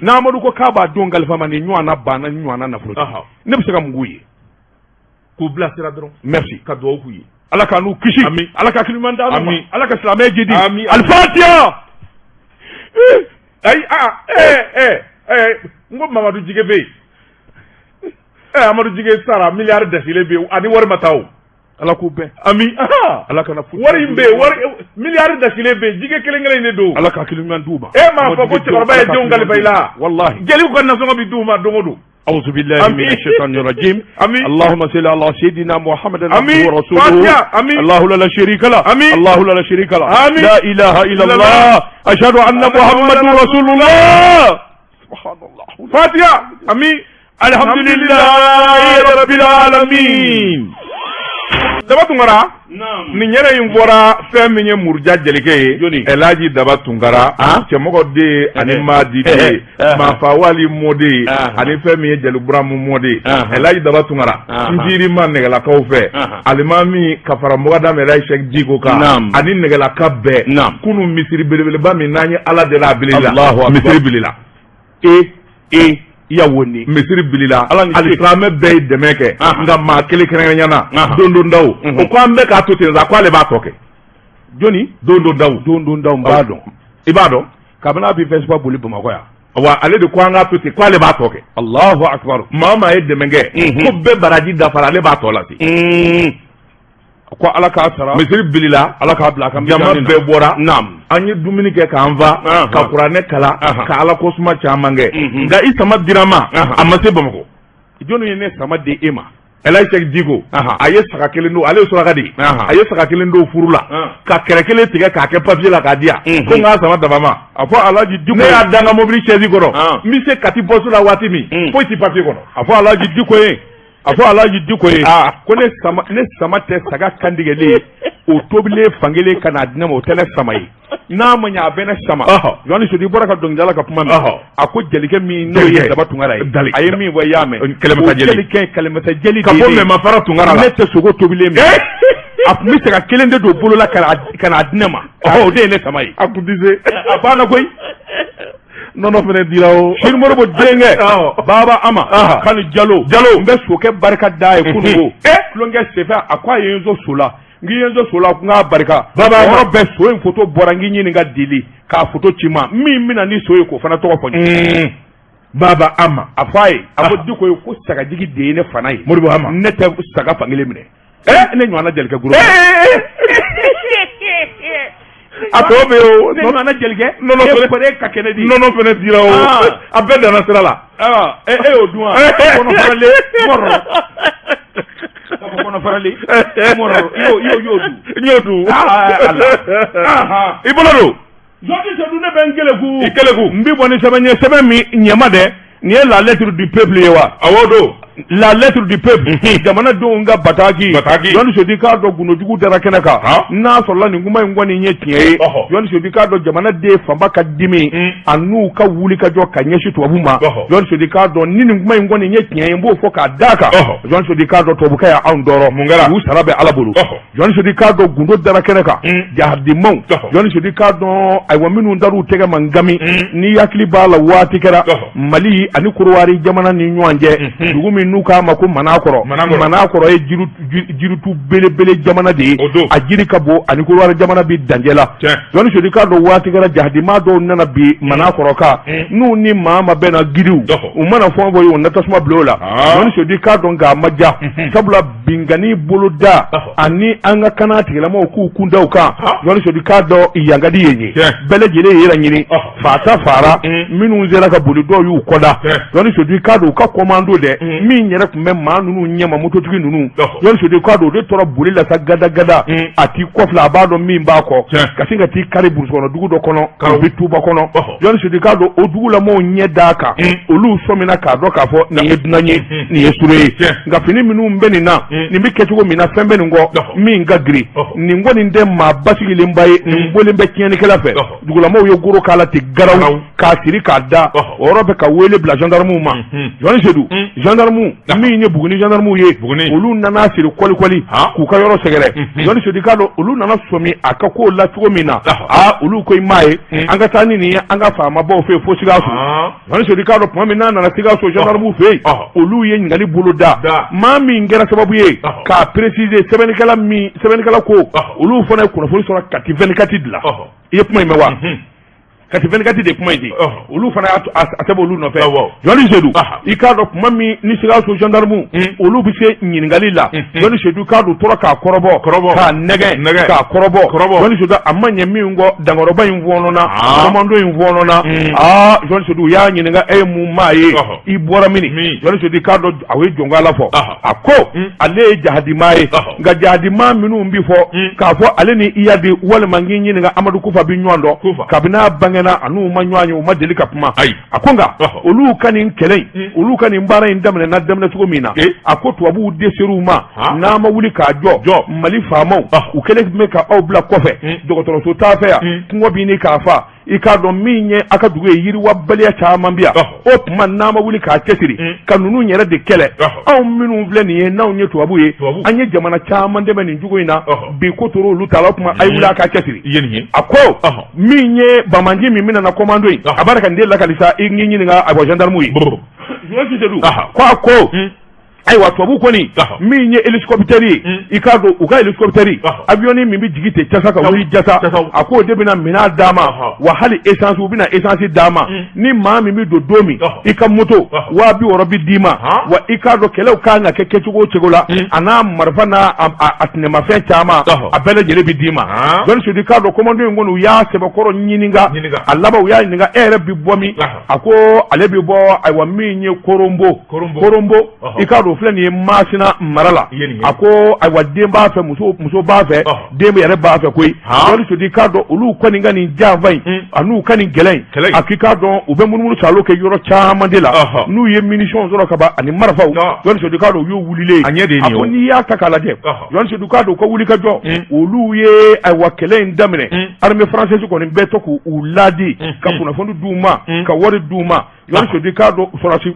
[SPEAKER 1] N'Amadu ko k'a b'a denw kalifa ma, nin ɲɔgɔnna banna, nin ɲɔgɔnna nafolo
[SPEAKER 2] Aha.
[SPEAKER 1] ne bɛ se ka mun k'u ye?
[SPEAKER 2] K'u bilasira dɔrɔn.
[SPEAKER 1] Merci.
[SPEAKER 2] Ka dugawu k'u ye.
[SPEAKER 1] Ala ka n'u kisi.
[SPEAKER 2] Ami.
[SPEAKER 1] Ala ka hakili ɲuman d'an ma.
[SPEAKER 2] Ami.
[SPEAKER 1] Ala ka silamɛ jidi.
[SPEAKER 2] Ami, ami.
[SPEAKER 1] Alifatiya.
[SPEAKER 2] Ayi aa n ko Mamadu Jige bɛ yen. Amadu Jige sara miliyari dasilen bɛ yen ani wari ma taa o.
[SPEAKER 1] Ala k'u bɛn.
[SPEAKER 2] Ami. Aha.
[SPEAKER 1] Ala kana futa.
[SPEAKER 2] Wari in bɛ yen, wari miliyari dasilen bɛ yen, Jige kelen kelen in de don.
[SPEAKER 1] Ala ka hakili ɲuman d'u ma.
[SPEAKER 2] E m'a fɔ ko cɛkɔrɔba ye denw kalifa i la.
[SPEAKER 1] Walahi.
[SPEAKER 2] Jeliw ka nasɔngɔ bɛ d'u ma don o don.
[SPEAKER 1] أعوذ بالله
[SPEAKER 2] آمين.
[SPEAKER 1] من الشيطان الرجيم.
[SPEAKER 2] آمين.
[SPEAKER 1] اللهم صل على سيدنا محمد
[SPEAKER 2] آمين.
[SPEAKER 1] عبده ورسوله.
[SPEAKER 2] فاتحة. آمين.
[SPEAKER 1] الله لا شريك له.
[SPEAKER 2] آمين.
[SPEAKER 1] الله لا شريك له.
[SPEAKER 2] آمين.
[SPEAKER 1] لا إله إلا
[SPEAKER 2] إلا
[SPEAKER 1] الله. أشهد أن
[SPEAKER 2] أن
[SPEAKER 1] محمد
[SPEAKER 2] محمد
[SPEAKER 1] رسول الله. سبحان الله.
[SPEAKER 2] Fatiha. Ami.
[SPEAKER 1] الحمد لله رب العالمين.
[SPEAKER 2] Daba Tunkara.
[SPEAKER 1] نعم.
[SPEAKER 2] Nin yɛrɛ in bɔra fɛn min ye Muruja jelikɛ ye.
[SPEAKER 1] Jɔnni?
[SPEAKER 2] Ɛlaji Daba Tunkara.
[SPEAKER 1] Ah?
[SPEAKER 2] Cɛmɔgɔ den ani
[SPEAKER 1] Eh.
[SPEAKER 2] Madi
[SPEAKER 1] Eh,
[SPEAKER 2] den.
[SPEAKER 1] eh.
[SPEAKER 2] Mafa Wali mɔden.
[SPEAKER 1] Ah.
[SPEAKER 2] Ani fɛn min ye Jeli Buramu mɔden.
[SPEAKER 1] Ah.
[SPEAKER 2] Ɛlaji Daba Tunkara.
[SPEAKER 1] Ah.
[SPEAKER 2] N dir'i ma nɛgɛlakaw fɛ.
[SPEAKER 1] Ah.
[SPEAKER 2] Alimami ka fara Mɔgɔdam Ɛlaji Sɛki Diko kan.
[SPEAKER 1] Naam.
[SPEAKER 2] Ani nɛgɛlaka bɛɛ.
[SPEAKER 1] Naam.
[SPEAKER 2] Kunun misiri belebeleba min n'an ye Ala deli a bilili la.
[SPEAKER 1] Allahu akbar.
[SPEAKER 2] Misiri bilila.
[SPEAKER 1] E e ya woni.
[SPEAKER 2] Misiri bilila.
[SPEAKER 1] Ala ni ce.
[SPEAKER 2] Alisilamɛ bɛɛ ye dɛmɛ kɛ.
[SPEAKER 1] Ah.
[SPEAKER 2] Nka maa kelen kɛrɛnkɛrɛnya na.
[SPEAKER 1] Ah.
[SPEAKER 2] Don don daw.
[SPEAKER 1] Mhm.
[SPEAKER 2] O ko an bɛɛ k'a to ten sa, k'ale b'a tɔ kɛ.
[SPEAKER 1] Jɔni?
[SPEAKER 2] Don don daw.
[SPEAKER 1] Don don daw, n b'a dɔn.
[SPEAKER 2] I b'a dɔn.
[SPEAKER 1] Kabini a bɛ Vespa boli Bamakɔ yan.
[SPEAKER 2] Wa ale de ko an k'a to ten k'ale b'a tɔ kɛ.
[SPEAKER 1] Allahu akbar.
[SPEAKER 2] Maa o maa ye dɛmɛ kɛ.
[SPEAKER 1] Mhm.
[SPEAKER 2] Ko bɛɛ baraji dafara, ale b'a tɔ lase.
[SPEAKER 1] Ko Ala k'a sara.
[SPEAKER 2] Misiri bilila.
[SPEAKER 1] Ala k'a bila a ka
[SPEAKER 2] Jama
[SPEAKER 1] mizani na.
[SPEAKER 2] bɛɛ bɔra.
[SPEAKER 1] Naam.
[SPEAKER 2] An ye dumuni kɛ k'an fa.
[SPEAKER 1] Ahan.
[SPEAKER 2] Ka kuranɛ kalan.
[SPEAKER 1] Ahan.
[SPEAKER 2] Ka ala ko suma caman kɛ.
[SPEAKER 1] Mhm.
[SPEAKER 2] Nka i sama dira ma.
[SPEAKER 1] Ahan.
[SPEAKER 2] A ma se Bamakɔ.
[SPEAKER 1] Jɔnni ye ne sama di e ma?
[SPEAKER 2] Ɛlaji Sɛki Diko.
[SPEAKER 1] Ahan.
[SPEAKER 2] A ye saga kelen don, ale ye suraka de ye.
[SPEAKER 1] Ahan.
[SPEAKER 2] A ye saga kelen don furu la.
[SPEAKER 1] Ahan.
[SPEAKER 2] Ka kɛrɛ kelen tigɛ k'a kɛ papiye la k'a di yan.
[SPEAKER 1] Mhm.
[SPEAKER 2] Ko n k'a sama daba ma.
[SPEAKER 1] A fɔ Alaji Diko
[SPEAKER 2] Ne y'a da n ka mobili chaise kɔrɔ.
[SPEAKER 1] Ahan.
[SPEAKER 2] N bɛ se Kati poste la waati min.
[SPEAKER 1] Mm.
[SPEAKER 2] Foyi ti papiye kɔnɔ.
[SPEAKER 1] A fɔ Alaji Diko ye. A fɔ Alaji Diko ye.
[SPEAKER 2] Ah.
[SPEAKER 1] Ko ne sama tɛ saga kantigɛlen ye. O tobilen fankelen ka n'a di ne ma, o tɛ ne sama ye. N'a ma ɲɛ a bɛ ne sama.
[SPEAKER 2] Ɔhɔ.
[SPEAKER 1] Jɔnni Sedu, i bɔra ka dɔnkilidala ka kuma mɛn.
[SPEAKER 2] Ɔhɔ.
[SPEAKER 1] A ko jelikɛ min n'o ye
[SPEAKER 2] Jelikɛ.
[SPEAKER 1] Daba Tunkara ye.
[SPEAKER 2] Dali.
[SPEAKER 1] A ye min fɔ i y'a mɛn.
[SPEAKER 2] Kɛlɛmasa
[SPEAKER 1] O
[SPEAKER 2] jeli.
[SPEAKER 1] jelikɛ kɛlɛmasa jeli
[SPEAKER 2] Ka
[SPEAKER 1] de
[SPEAKER 2] bɔ
[SPEAKER 1] ye ne ye.
[SPEAKER 2] Mɛmafara Tunkara la.
[SPEAKER 1] Ne tɛ sogo tobilen mɛn. A tun bɛ saga kelen de don bolo la ka n'a di ne ma. Ɔhɔ, o de ye ne sama ye.
[SPEAKER 2] A kun tɛ se.
[SPEAKER 1] A banna koyi.
[SPEAKER 2] Nɔnɔ fana dira o.
[SPEAKER 1] Sini Moribo denkɛ
[SPEAKER 2] Awɔ.
[SPEAKER 1] Baba Ama
[SPEAKER 2] Aha.
[SPEAKER 1] Kani Jalo
[SPEAKER 2] Jalo.
[SPEAKER 1] n bɛ sokɛ barika da ye kununko
[SPEAKER 2] Eh.
[SPEAKER 1] tulonkɛ senfɛ, a ko a ye n sɔn so la, N k'i ye n to so la, n k'a barika.
[SPEAKER 2] Baba
[SPEAKER 1] O yɔrɔ bɛɛ, so in foto bɔra. N k'i ɲininka deli k'a foto ci ma, min bɛna ni so ye, k'o fana tɔgɔ fɔ n ye.
[SPEAKER 2] Baba Ama.
[SPEAKER 1] A fɔ a ye, a ko Diko ye ko sagajigi de ye ne fana ye.
[SPEAKER 2] Modibo Ama.
[SPEAKER 1] Ne tɛ saga fankelen minɛ. Ne ɲɔgɔnna jelikɛ goro.
[SPEAKER 2] A tɔ bɛ yen o.
[SPEAKER 1] Ne ɲɔgɔnna jelikɛ.
[SPEAKER 2] Nɔnɔ
[SPEAKER 1] e
[SPEAKER 2] fɛnɛ.
[SPEAKER 1] kɔni ka kɛnɛ di.
[SPEAKER 2] Nɔnɔ fɛnɛ dira o.
[SPEAKER 1] Ah.
[SPEAKER 2] A bɛɛ danna sira la.
[SPEAKER 1] Ah, e y'o dun wa? Kɔnɔ faralen mɔrɔ. K'a fɔ kɔnɔ faralen mɔrɔ, i y'o dun.
[SPEAKER 2] N y'o dun.
[SPEAKER 1] Ah, Allah. Ah,
[SPEAKER 2] I bolo don.
[SPEAKER 1] Jɔnni Sedu, ne bɛ n keleku.
[SPEAKER 2] I keleku.
[SPEAKER 1] N bɛ bɔ ni sɛbɛn ye, sɛbɛn min ɲɛma dɛ, nin ye La Lettre du Peuple ye wa?
[SPEAKER 2] Awɔ don.
[SPEAKER 1] La Lettre du Peuple, jamanadenw ka bataki.
[SPEAKER 2] Bataki.
[SPEAKER 1] Jɔnni Sedu, k'a dɔn gundojugu dara kɛnɛ kan. N'a sɔrɔla nin kuma in kɔni ye tiɲɛ ye, Jɔnni Sedu, k'a dɔn jamanaden fanba ka dimi an'u ka wuli ka jɔ ka ɲɛsin tubabu ma. Jɔnni Sedu, k'a dɔn ni nin kuma in kɔni ye tiɲɛ ye, n b'o fɔ k'a d'a kan. Jɔnni Sedu, k'a dɔn tubabukɛ y'anw tɔɔrɔ.
[SPEAKER 2] Mun kɛra?
[SPEAKER 1] U sara bɛ Ala bolo. Jɔnni Sedu, k'a dɔn gundo dara kɛnɛ kan, jahadimaw. Jɔnni Sedu, k'a dɔn ayiwa, minnu dar'u tɛgɛ ma ngami, n'i hakili b'a la, waati kɛra Mali ani Korowari jamana ni ɲɔgɔn cɛ, dugu min n'u k'a ma ko Manakɔrɔ. Manakɔrɔ ye jiritu belebele jamana de ye, a jiri ka bon, ani Korowari jamana bi dancɛ la. Jɔnni Sedu, k'a dɔn waati kɛra jahadima dɔw nana bi Manakɔrɔ kan, n'u ni maa ma bɛnna giriw, u mana fɛn fɔ ye, u na tasuma bila o la. Jɔnni Sedu, k'a dɔn nka a ma ja, sabula binkanni boloda ani an ka kana tigilamaw k'u kun da u kan. Jɔnni Sedu, k'a dɔn yankadi ye ye bɛɛ lajɛlen yɛrɛ ɲini, fata fara minnu sera ka boli, dɔw y'u kɔda. Jɔnni Sedu, k'a dɔn u ka commando dɛ, min yɛrɛ tun bɛ maa ninnu ɲɛma, mototigi ninnu, Jɔnni Sedu, k'a dɔn o de tora boli la sa gadagada, a t'i kɔfilɛ, a b'a dɔn min b'a kɔ, ka sin ka t'i kari burusi kɔnɔ dugu dɔ kɔnɔ, o bɛ Tuba kɔnɔ. Jɔnni Sedu, k'a dɔn o dugulamɔgɔw ɲɛ d'a kan, olu sɔmina k'a dɔn k'a fɔ nin ye dunan ye, nin ye sure ye. Nka fini minnu bɛ nin na, nin bɛ kɛ cogo min na, fɛn bɛ nin kɔ min ka girin, nin kɔni tɛ maa basigilenba ye, nin bɔlen bɛ tiɲɛnikɛla fɛ. Dugulamaw ye goro k'a la ten garaw, k'a siri k'a da o yɔrɔ bɛ, ka wele bila gendarmew ma. Jɔnni Sedu, gendarme min ye Buguni gendarmew ye, olu nana siri kɔlikɔli k'u ka yɔrɔ sɛgɛrɛ. Jɔnni Sedu, k'a dɔn olu nana sɔmi a ka kow la cogo min na, aa, olu ko i m'a ye, an ka taa ni nin ye an ka faamabaw fɛ yen fo Sikaso. Jɔnni Sedu, k'a dɔn tuma min n'a nana Sikaso gendarmew fɛ yen, olu ye ɲininkali boloda. Maa min kɛra sababu ye k'a préciser, sɛbɛnnikɛla min, sɛbɛnnikɛla ko olu fana ye kunnafoni sɔrɔ Kati 24 de la. I ye kuma in mɛn wa? Kati 24 de kuma in di, olu fana y'a a sɛbɛn olu nɔfɛ. Jɔnni Sedu, i k'a dɔn tuma min ni Sikaso gendarme olu bɛ se ɲininkali la, Jɔnni Sedu, k'a dɔn tora k'a kɔrɔbɔ, k'a nɛgɛn, k'a kɔrɔbɔ. Jɔnni Sedu, a ma ɲɛ min kɔ, dankɔrɔba in fɔɔnɔna, commando in fɔɔnɔna. Aa, Jɔnni Sedu, u y'a ɲininka: e ye mun maa ye? I bɔra mini? Jɔnni Sedu, k'a dɔn a ye jɔnkala fɔ, a ko ale ye jahadimaa ye. Nka jahadimaa minnu bɛ fɔ k'a fɔ ale ni Iyadi walima n k'i ɲininka Amadu Kufa bɛ ɲɔgɔn dɔn, kabini a bangena a n'u ma ɲɔgɔn ye, u ma deli ka kuma. A ko nka olu ka nin kɛlɛ in, olu ka nin baara in daminɛna daminɛ cogo min na, a ko tubabuw dɛsɛr'u ma, n'a ma wuli k'a jɔ, Mali faamaw, u kɛlen tun bɛ ka aw bila kɔfɛ, dɔgɔtɔrɔso t'a fɛ yan, kɔngɔ b'i ni k'a fa. I k'a dɔn min ye a ka dugu ye, yiriwabaliya caman bi yan. O tuma n'a ma wuli k'a cɛsiri ka ninnu yɛrɛ de kɛlɛ, anw minnu filɛ nin ye, n'anw ye tubabu ye, an ye jamana caman dɛmɛ nin cogo in na, bi ko tora olu ta la. O tuma a ye wuli a k'a cɛsiri. A ko min ye banbaanci min bɛna na commando in, a b'a ka nin den lakali sa, i k'i ɲininka a bɔ gendarme ye ko a ko ayiwa, tubabu kɔni min ye hélicoptère ye, i k'a dɔn u ka hélicoptère, avion min bɛ jigin ten jasa ka wuli jasa, a k'o de bɛna minɛn d'a ma, wa hali essence, u bɛna essence d'a ma. Ni maa min bɛ don don min, i ka moto 60 000 bɛ d'i ma. Wa i k'a dɔn kɛlɛw kan ka kɛ kɛcogo o cogo la, a n'a marifa n'a a tinɛmafɛn caman, a bɛɛ lajɛlen bɛ d'i ma. Jɔnni Sedu, k'a dɔn commando in kɔni, u y'a sɛbɛkɔrɔ ɲininka. A laban, u y'a ɲininka: e yɛrɛ bɛ bɔ min? A ko ale bɛ bɔ ayiwa min ye Koronbo. Koronbo, i k'a dɔn filɛ nin ye Masina mara la. A ko ayiwa, den b'a fɛ, muso b'a fɛ, den yɛrɛ b'a fɛ koyi. Jɔnni Sedu, i k'a dɔn olu kɔni ka nin janfa in an'u ka nin gɛlɛn in, a k'i k'a dɔn u bɛ munumunu salo kɛ yɔrɔ caman de la. N'u ye munitions sɔrɔ ka ban ani marifaw, Jɔnni Sedu, k'a dɔn u y'u wulilen. A ko n'i y'a ta k'a lajɛ, Jɔnni Sedu, k'a dɔn u ka wuli ka jɔ, olu ye ayiwa kɛlɛ in daminɛ. Armée française kɔni bɛɛ to k'u laadi, ka kunnafoni d'u ma, ka wari d'u ma. Jɔnni Sedu k'a dɔn sɔrɔdasi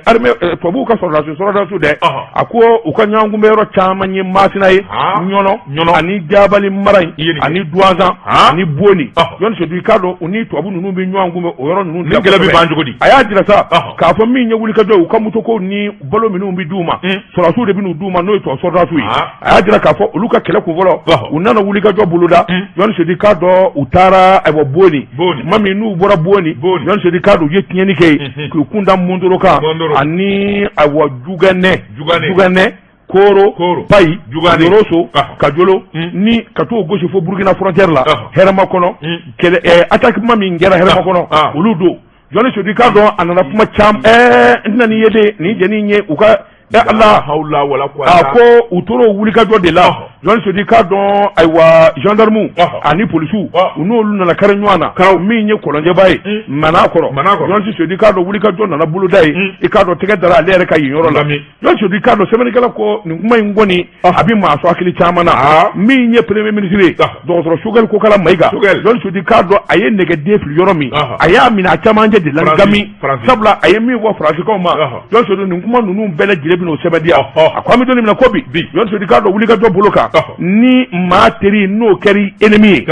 [SPEAKER 1] armée tubabuw ka sɔrɔdasi sɔrɔdasiw dɛ, a ko u ka ɲɔgɔnkunbɛn yɔrɔ caman ye Masina ye, Ɲɔnɔ ani Jabali mara in ani Duwanzan ani Boni. Jɔnni Sedu k'a dɔn u ni tubabu ninnu bɛ ɲɔgɔn kunbɛn o yɔrɔ ninnu.
[SPEAKER 2] Ni kɛlɛ bɛ ban cogo di?
[SPEAKER 1] A y'a jira sa k'a fɔ min ye wulikajɔ ye, u ka motokow ni balo minnu bɛ d'u ma, sɔrɔdasiw de bɛ n'u d'u ma, n'o ye tubabu sɔrɔdasiw ye. A y'a jira k'a fɔ olu ka kɛlɛ kun fɔlɔ, u nana wulikajɔ boloda. Jɔnni Sedu k'a dɔn u taara ayiwa Boni. Tuma min n'u bɔra Boni, Jɔnni Sedu k'a dɔn u ye tiɲɛni kɛ yen, k'u kun da Mondoro kan ani ayiwa Jugɛnɛ, Koro, Payi, Yoroso, Kajolo, ni ka t'o gosi fo Burukina frontière la, Hɛrɛmakɔnɔ. Kɛlɛ attaquement min kɛra Hɛrɛmakɔnɔ, olu don. Jɔnni Sedu k'a dɔn a nana kuma caman n tɛna nin ye de, nin jɛni ye u ka ala a ko u tora wulikajɔ de la. Jɔnni Sedu k'a dɔn ayiwa gendarme ani polisiw, u n'olu nana kari ɲɔgɔn na min ye kɔlɔnjɛba ye Manakɔrɔ. Jɔnni Sedu k'a dɔn wulikajɔ nana boloda yen, i k'a dɔn tɛgɛ dara ale yɛrɛ ka yen yɔrɔ la. Jɔnni Sedu k'a dɔn sɛbɛnnikɛla ko nin kuma in kɔni a bɛ maa sɔn hakili caman na. Min ye premier ministre ye, dɔgɔtɔrɔ Choguel Kokala Mayiga, Jɔnni Sedu k'a dɔn a ye nɛgɛden fili yɔrɔ min, a y'a minɛ a camancɛ de la Gami, sabula a ye min fɔ Faransikaw ma. Jɔnni Sedu, nin kuma ninnu bɛɛ lajɛlen bɛn'o sɛbɛntiya. A ko an bɛ don min na ko bi, Jɔnni Sedu k'a dɔn wulikajɔ bolo kan, ni maa teri n'o kɛra ennemi ye,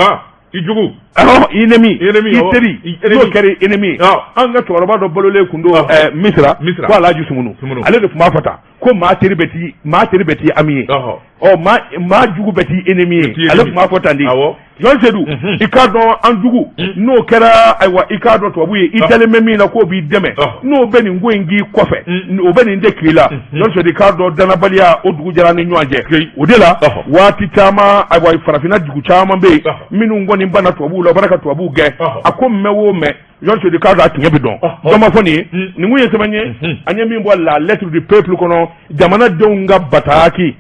[SPEAKER 2] i jugu,
[SPEAKER 1] ennemi, i teri n'o kɛra ennemi ye. An ka cɛkɔrɔba dɔ balolen kun don Misira, ko Alhaji Sumunu, ale de tun b'a fɔ tan ko maa teri bɛ t'i maa teri bɛ t'i ami ye, ɔ maa jugu bɛ t'i ennemi ye. Ale tun b'a fɔ tan de. Jɔn Sedu, i k'a dɔn an jugu n'o kɛra ayiwa i k'a dɔn tubabu ye, i dalen bɛ min na k'o b'i dɛmɛ, n'o bɛ nin ko in k'i kɔfɛ, o bɛ nin de k'i la. Jɔn Sedu k'a dɔn danabaliya o dugu jɛra ni ɲɔgɔn cɛ. O de la waati caman ayiwa farafinna dugu caman bɛ yen minnu kɔni banna tubabuw la, u bɔra ka tubabuw gɛn. A ko mɛn o mɛn, Jɔn Sedu k'a dɔn a tiɲɛ bɛ dɔn. Dɔ ma fɔ nin ye. Nin kun ye sɛbɛn ye an ye min bɔ La Lettre du Peuple kɔnɔ, jamanadenw ka bataki.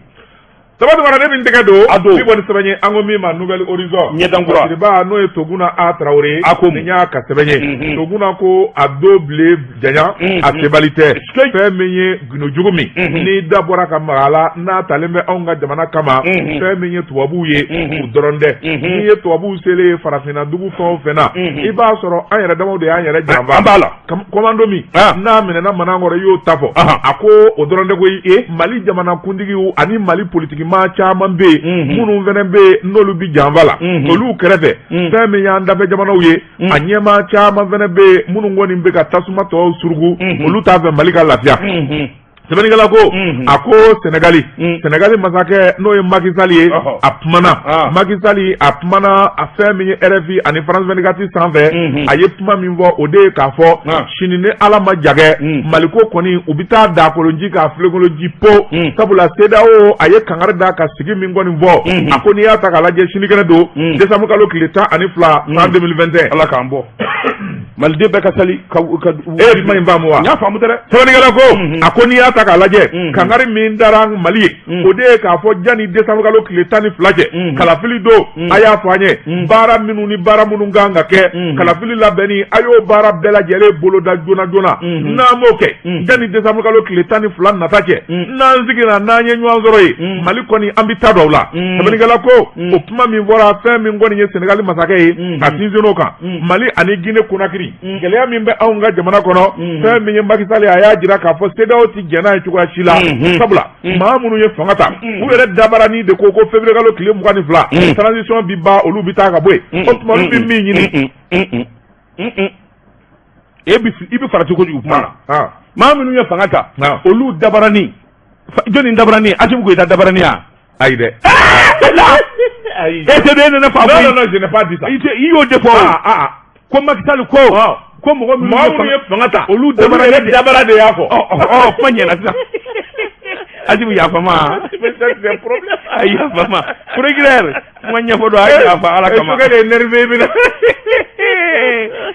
[SPEAKER 2] Saba ne bɛ tɛgɛ don
[SPEAKER 1] a don
[SPEAKER 2] bi bɔ ni sɛbɛn ye, an ko min ma Nouvel Horizon,
[SPEAKER 1] Ɲɛdankura
[SPEAKER 2] Siriba, n'o ye Toguna A Tarawele.
[SPEAKER 1] A ko
[SPEAKER 2] nin y'a ka sɛbɛn ye. Toguna ko a do bile janya a sebali tɛ. Fɛn min ye gundo jugu min ni da bɔra ka maga a la, n'a talen bɛ anw ka jamana kama, fɛn min ye tubabuw ye, u dɔrɔn tɛ. N'i ye tubabuw selen ye farafinna dugu fɛn o fɛn na, i b'a sɔrɔ an yɛrɛ damaw de y'an yɛrɛ janfa.
[SPEAKER 1] An b'a la
[SPEAKER 2] commando min n'a minɛna Manakɔrɔ, i y'o ta fɔ. A ko o dɔrɔn tɛ koyi, Mali jamanakuntigiw ani Mali politikimaa caman bɛ yen minnu fana bɛ yen n'olu bɛ janfa la olu kɛrɛfɛ. Fɛn min y'an dafɛ jamanaw ye, a ɲɛmaa caman fana bɛ yen minnu kɔni bɛ ka tasuma tɔw suruku, olu t'a fɛ Mali ka lafiya. Sɛbɛnnikɛla ko a ko Sɛnɛgali, Sɛnɛgali masakɛ n'o ye Macky Sall ye, a kumana. Macky Sall a kumana a fɛn min ye RFI ani France 24 sanfɛ. A ye kuma min fɔ, o de ye k'a fɔ sini ni Ala ma jagɛ, Maliko kɔni u bɛ taa dakolonji k'a filenkolonji po, sabula CEDEAO a ye kangari da ka sigi min kɔni fɔ. A ko n'i y'a ta k'a lajɛ, sinikɛnɛ don, décembre kalo tile 12 san 2021.
[SPEAKER 1] Ala k'an bɔ. Maliden bɛɛ ka sali ka
[SPEAKER 2] e ye kuma in faamu wa?
[SPEAKER 1] N y'a faamu dɛ.
[SPEAKER 2] Sɛbɛnnikɛla ko a ko n'i y'a ta k'a lajɛ, kangari min dara Mali ye, o de ye k'a fɔ janni décembre kalo tile 12 cɛ, kalafili don, a y'a fɔ an ye baara minnu ni baara minnu kan ka kɛ kalafili labɛnni, a y'o baara bɛɛ lajɛlen boloda joona joona. N'an m'o kɛ janni décembre kalo tile 12 nata cɛ, n'an sigira n'an ye ɲɔgɔn sɔrɔ yen, Mali kɔni an bɛ taa dɔw la. Sɛbɛnnikɛla ko o kuma min fɔra, fɛn min kɔni ye Sénégal masakɛ ye, ka sinsin o kan, Mali ani Guinée Conakry, gɛlɛya min bɛ anw ka jamana kɔnɔ, fɛn min ye Macky Sall, a y'a jira k'a fɔ CEDEAO tɛ jɛn n'a ye cogoya si la, sabula maa minnu ye fanga ta, u yɛrɛ dabarani de ko ko février kalo tile 22 transition bi ban, olu bɛ taa ka bɔ yen. O tuma olu bɛ min ɲini.
[SPEAKER 1] E bɛ i bɛ farati kojugu kuma la. Maa minnu ye fanga ta, olu dabarani, jɔnni dabarani? Assimi Goïta dabarani ya?
[SPEAKER 2] Ayi dɛ.
[SPEAKER 1] Ayi. E tɛ ne ne fa.
[SPEAKER 2] Non non non, je n'ai pas dit ça.
[SPEAKER 1] I y'o de fɔ. Ko Macky Sall ko ko mɔgɔ
[SPEAKER 2] minnu ye fanga ta,
[SPEAKER 1] olu dabarani
[SPEAKER 2] dabara de y'a fɔ.
[SPEAKER 1] Ɔ, kuma ɲɛna sisan. Assimi, yafa ma. A yafa ma. Procureur, kuma ɲɛfɔ don, a yafa Ala kama.
[SPEAKER 2] E de ye énervé bi na.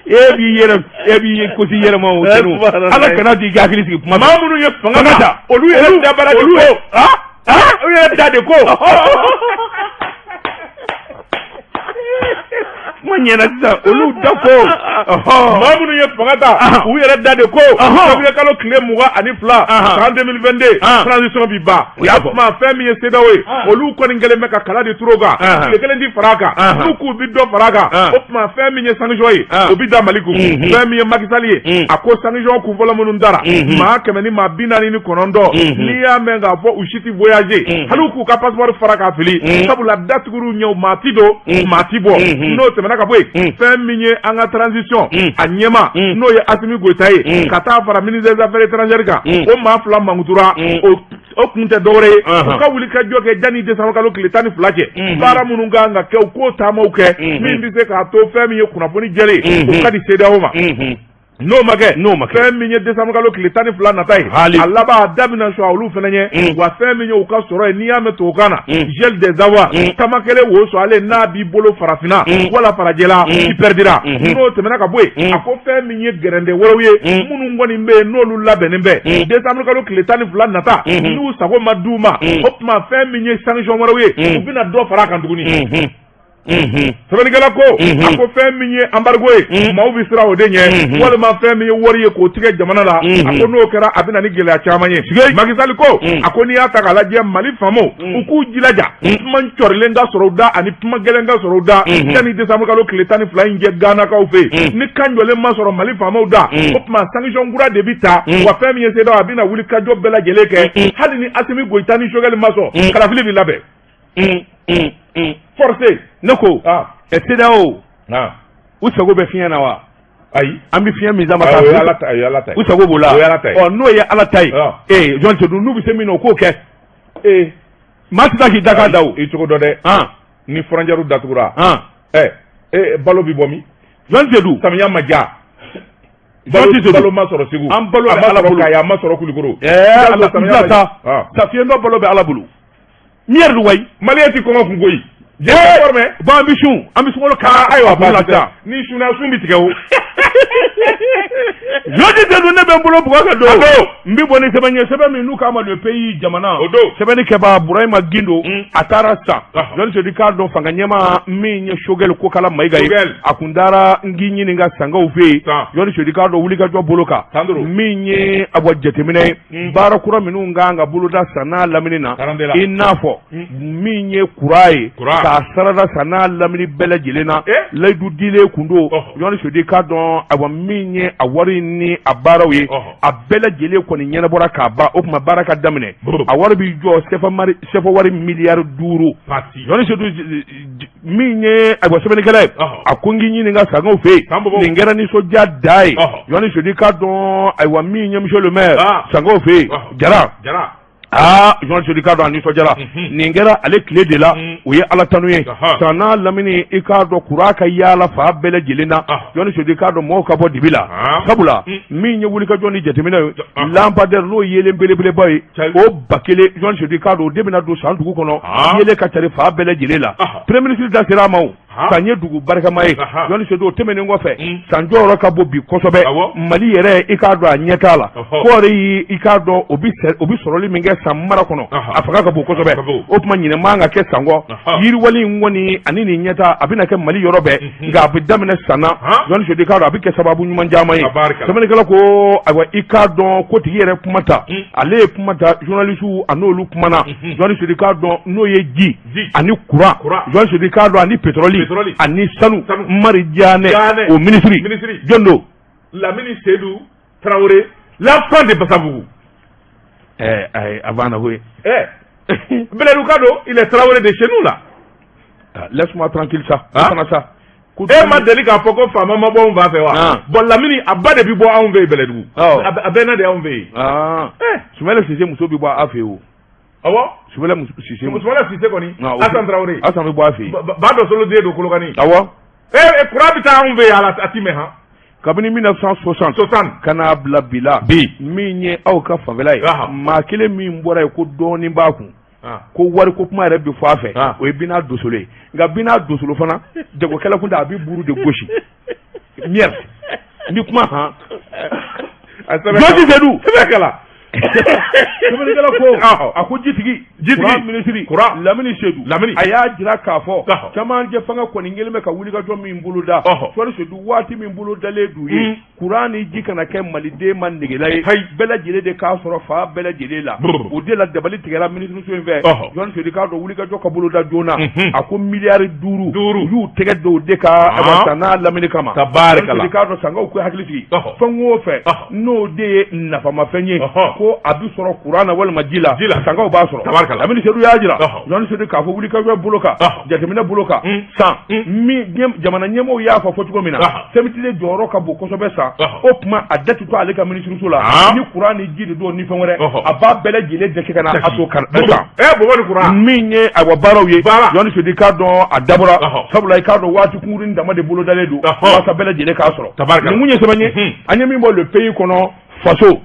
[SPEAKER 1] E b'i yɛrɛ, e b'i kosi yɛrɛ ma o tɛnu. Ala kana di i ka hakili sigi kuma.
[SPEAKER 2] Maa minnu ye fanga ta, olu yɛrɛ dabara de ko. U yɛrɛ da de ko.
[SPEAKER 1] Kuma ɲɛna sisan olu da ko
[SPEAKER 2] maa minnu ye fanga ta u yɛrɛ da de ko février kalo tile 22 san 2022 transition bi ban.
[SPEAKER 1] U y'a fɔ.
[SPEAKER 2] O tuma fɛn min ye CEDEAO ye, olu kɔni kɛlen bɛ ka kala de turu o kan, tile kelen ti fara a kan. N'u k'u bi dɔ fara a kan, o tuma fɛn min ye sanction ye, o bi da Mali kun. Fɛn min ye Macky Sall ye, a ko sanction kun fɔlɔ minnu dara maa 149, n'i y'a mɛn k'a fɔ u si ti voyager, hali u k'u ka passeport fara k'a fili, sabula datugur'u ɲɛ, maa ti don, maa ti bɔ. N'o tɛmɛna ka bɔ yen, fɛn min ye an ka transition a ɲɛma, n'o ye Assimi Goïta ye, ka taa fara ministre des affaires étrangères kan, o maa fila mankutura. O kun tɛ dɔwɛrɛ ye, u ka wuli ka jɔ kɛ janni décembre kalo tile 12 cɛ, baara minnu kan ka kɛ, u k'o taamaw kɛ, min bɛ se k'a to fɛn min ye kunnafoni jɛlen, o ka di CEDEAO ma. N'o ma kɛ,
[SPEAKER 1] n'o ma kɛ,
[SPEAKER 2] fɛn min ye décembre kalo tile 12 nata ye, a laban a da bɛna sɔn olu fana ɲɛ. Wa fɛn min ye u ka sɔrɔ ye, n'i y'a mɛn tubabukan na gel des avoirs, tama kelen wo sɔn ale n'a b'i bolo farafinna wala farajɛla, i perdira. N'o tɛmɛna ka bɔ yen, a ko fɛn min ye gɛrɛndɛ wɛrɛw ye minnu kɔni bɛ yen, n'olu labɛnnen bɛ décembre kalo tile 12 nata, n'u sago ma d'u ma, o tuma fɛn min ye sanction wɛrɛw ye, u bɛna dɔ fara a kan tuguni. Sɛbɛnnikɛla ko, a ko fɛn min ye embargo ye, maaw bɛ siran o de ɲɛ, walima fɛn min ye wari ye k'o tigɛ jamana la, a ko n'o kɛra, a bɛ na ni gɛlɛya caman ye. Macky Sall ko, a ko n'i y'a ta k'a lajɛ, Mali faamaw, u k'u jilaja kuma cɔrilen ka sɔrɔ u da ani kuma gɛlɛn ka sɔrɔ u da yanni décembre kalo tile 12 in cɛ Ganakaw fɛ yen. Ni kan jɔlen ma sɔrɔ Mali faamaw da, o tuma sanction kura de bɛ ta. Wa fɛn min ye CEDEAO, a bɛna wuli ka jɔ bɛɛ lajɛlen kɛ, hali ni Assimi Goïta ni Choguel ma sɔn, kalafili bɛ labɛn forcé.
[SPEAKER 1] Ne ko CEDEAO, u sago bɛ fiɲɛ na wa?
[SPEAKER 2] Ayi.
[SPEAKER 1] An bɛ fiɲɛ min sama.
[SPEAKER 2] O ye Ala ta ye, Ala ta ye.
[SPEAKER 1] U sago b'o la.
[SPEAKER 2] O ye Ala ta ye.
[SPEAKER 1] Ɔ, n'o ye Ala ta ye, ee jɔn tɛ dun, n'u bɛ se min na, u k'o kɛ. Maa tɛ taa k'i da k'a da o.
[SPEAKER 2] I cogo dɔ dɛ. Ni frontière datugura, ɛ balo bɛ bɔ min?
[SPEAKER 1] Jɔn tɛ dun.
[SPEAKER 2] Samiya ma diya. Balo ma sɔrɔ Segu.
[SPEAKER 1] An balo bɛ Ala bolo.
[SPEAKER 2] A ma sɔrɔ Kulukoro.
[SPEAKER 1] Ɛɛ Ala n ta sa fiyɛn dɔ, balo bɛ Ala bolo. Mi yɛrɛ wayi.
[SPEAKER 2] Maliyɛn ti kɔngɔ kun koyi.
[SPEAKER 1] Bon, an bɛ sun, an bɛ sunkalo kan.
[SPEAKER 2] Ayiwa, baasi tɛ. Ni sunna, sun bɛ tigɛ o.
[SPEAKER 1] Jɔn tɛ dun, ne bɛ n bolo bugɔ ka don. N bɛ bɔ ni sɛbɛn ye, sɛbɛn min n'u k'a ma Le Pays, jamana.
[SPEAKER 2] O don.
[SPEAKER 1] Sɛbɛnni kɛbaa Burahima Gindo, a taara san. Jɔn Sedu k'a dɔn, fanga ɲɛmaa min ye Choguel Kokala Mayiga ye, a kun taara n k'i ɲininka Sankaw fɛ yen. Jɔn Sedu k'a dɔn, wulikajɔ bolo kan, min ye a bɔ jateminɛ ye, baara kura minnu kan ka boloda san n'a lamini na, i n'a fɔ min ye courant ye, k'a sarada san n'a lamini bɛɛ lajɛlen na, layidu dilen kun don. Jɔn Sedu k'a dɔn, ayiwa, min ye a wari ni a baaraw ye, a bɛɛ lajɛlen kɔni ɲɛnabɔra k'a ban. O tuma baara ka daminɛ, a wari bɛ jɔ CFA wari miliyari 5. Jɔn Sedu, min ye ayiwa sɛbɛnnikɛla ye, a ko n k'i ɲininka Sankaw fɛ yen, nin kɛra nisɔndiya da ye. Jɔn Sedu k'a dɔn, ayiwa, min ye monsieur le maire Sankaw fɛ yen, Jara, aa, Jɔn Sedu k'a dɔn, a nisɔndiyara. Nin kɛra ale tile de la, o ye Ala tanu ye. San n'a lamini, i k'a dɔn, courant ka yaala fan bɛɛ lajɛlen na. Jɔn Sedu k'a dɔn, mɔgɔw ka bɔ dibi la, sabula min ye wulikajɔ ni jateminɛ ye, lampadaire n'o yeelen belebeleba ye, o 1000, Jɔn Sedu k'a dɔn, o de bɛna don San dugu kɔnɔ, yeelen ka cari fan bɛɛ lajɛlen la. Premier ministre da sera a ma o. San ye dugu barikama ye. Jɔn Sedu, o tɛmɛnen kɔfɛ, San jɔyɔrɔ ka bon bi kosɛbɛ Mali yɛrɛ, i k'a dɔn, a ɲɛ t'a la. Kɔɔri, i k'a dɔn, o bɛ sɔrɔli min kɛ San mara kɔnɔ, a fanga ka bon kosɛbɛ. O tuma ɲinɛ man ka kɛ San kɔ. Yiriwali in kɔni ani nin ɲɛta, a bɛna kɛ Mali yɔrɔ bɛɛ, nka a bɛ daminɛ San na. Jɔn Sedu k'a dɔn, a bɛ kɛ sababu ɲuman caman ye. Sɛbɛnnikɛla ko, ayiwa, i k'a dɔn ko tigi yɛrɛ kuma ta, ale ye kuma ta, journaliste a n'olu kumana. Jɔn Sedu k'a dɔn, n'o ye ji ani courant, Jɔn Sedu k'a dɔn, ani pétrole ani sanu, Mari Dianɛ, o ministre jɔn don?
[SPEAKER 2] Lamini Seydou Traoré, l'enfant de Bassabugu.
[SPEAKER 1] Ɛɛ, a banna koyi.
[SPEAKER 2] Ɛɛ, Bɛlɛdugu don, il est Traoré de chez nous là.
[SPEAKER 1] Laisse-moi tranquille sa. Fana sa.
[SPEAKER 2] E ma deli k'a fɔ ko faama ma bɔ anw fan fɛ wa? Bon, Lamini a ba de bi bɔ anw fɛ yen Bɛlɛdugu. A bɛɛ na de y'anw fɛ yen.
[SPEAKER 1] Soumaïla Cissé muso bi bɔ a fɛ yen o.
[SPEAKER 2] Awɔ.
[SPEAKER 1] Soumaïla Cissé.
[SPEAKER 2] Soumaïla Cissé kɔni. Asan Traoré.
[SPEAKER 1] Asan bɛ bɔ a fɛ yen.
[SPEAKER 2] Ba dɔ solo den don Kolokani.
[SPEAKER 1] Awɔ.
[SPEAKER 2] Ee, courant bɛ taa anw fɛ yen, a ti mɛn han.
[SPEAKER 1] Kabini 1960
[SPEAKER 2] 60
[SPEAKER 1] ka n'a bila bi la,
[SPEAKER 2] bi
[SPEAKER 1] min ye aw ka fanfɛla ye, maa kelen min bɔra yen ko dɔɔnin b'a kun, ko wari ko kuma yɛrɛ bɛ fɔ a fɛ, o ye Bina Dosolo ye. Nka Bina Dosolo fana, jagokɛla kun tɛ, a bɛ buru de gosi miɛrɛ ni kuma han. Jɔsi Sedu.
[SPEAKER 2] Sɛbɛn kɛla.
[SPEAKER 1] Sɛbɛnnikɛla ko a ko jitigi jitigi minisiri
[SPEAKER 2] courant
[SPEAKER 1] Lamini Sedu
[SPEAKER 2] Lamini
[SPEAKER 1] a y'a jira k'a fɔ camancɛ fanga kɔni kɛlen bɛ ka wulikajɔ min boloda Jɔni Sedu waati min bolodalen d'u ye kuran ni ji kana kɛ maliden ma negela ye bɛɛ lajɛlen de k'a sɔrɔ fan bɛɛ lajɛlen la o de la dabali tigɛra minisiriso in fɛ Jɔni Sedu k'a dɔn wulikajɔ ka boloda joona a ko miliyari duuru u y'u tɛgɛ don o de kan san n'a lamini kama
[SPEAKER 2] tabarikala
[SPEAKER 1] k'a dɔn sankaw k'u hakili sigi fɛn o fɛn n'o de ye nafamafɛn ye ko a bɛ sɔrɔ kuran na walima ji la sankaw b'a sɔrɔ
[SPEAKER 2] tabarikala
[SPEAKER 1] Lamini Sedu y'a jira Jɔni Sedu k'a fɔ wulikajɔ bolo kan jateminɛ bolo kan san min jamana ɲɛmɔgɔw y'a fɔ fɔ cogo min na CMTT jɔyɔrɔ ka bon kosɛbɛ san o tuma a da tɛ to ale ka minisiriso la ni kuran ni ji de don ni fɛn wɛrɛ a b'a bɛɛ lajɛlen jate ka na a to kan
[SPEAKER 2] bɔbɔ ni kuran
[SPEAKER 1] min ye ayiwa baaraw ye Jɔni Sedu k'a dɔn a dabɔra sabula i k'a dɔn waati kunkurunnin dama de bolodalen don walasa bɛɛ lajɛlen k'a sɔrɔ nin kun ye sɛbɛn ye an ye min bɔ Le Pays kɔnɔ faso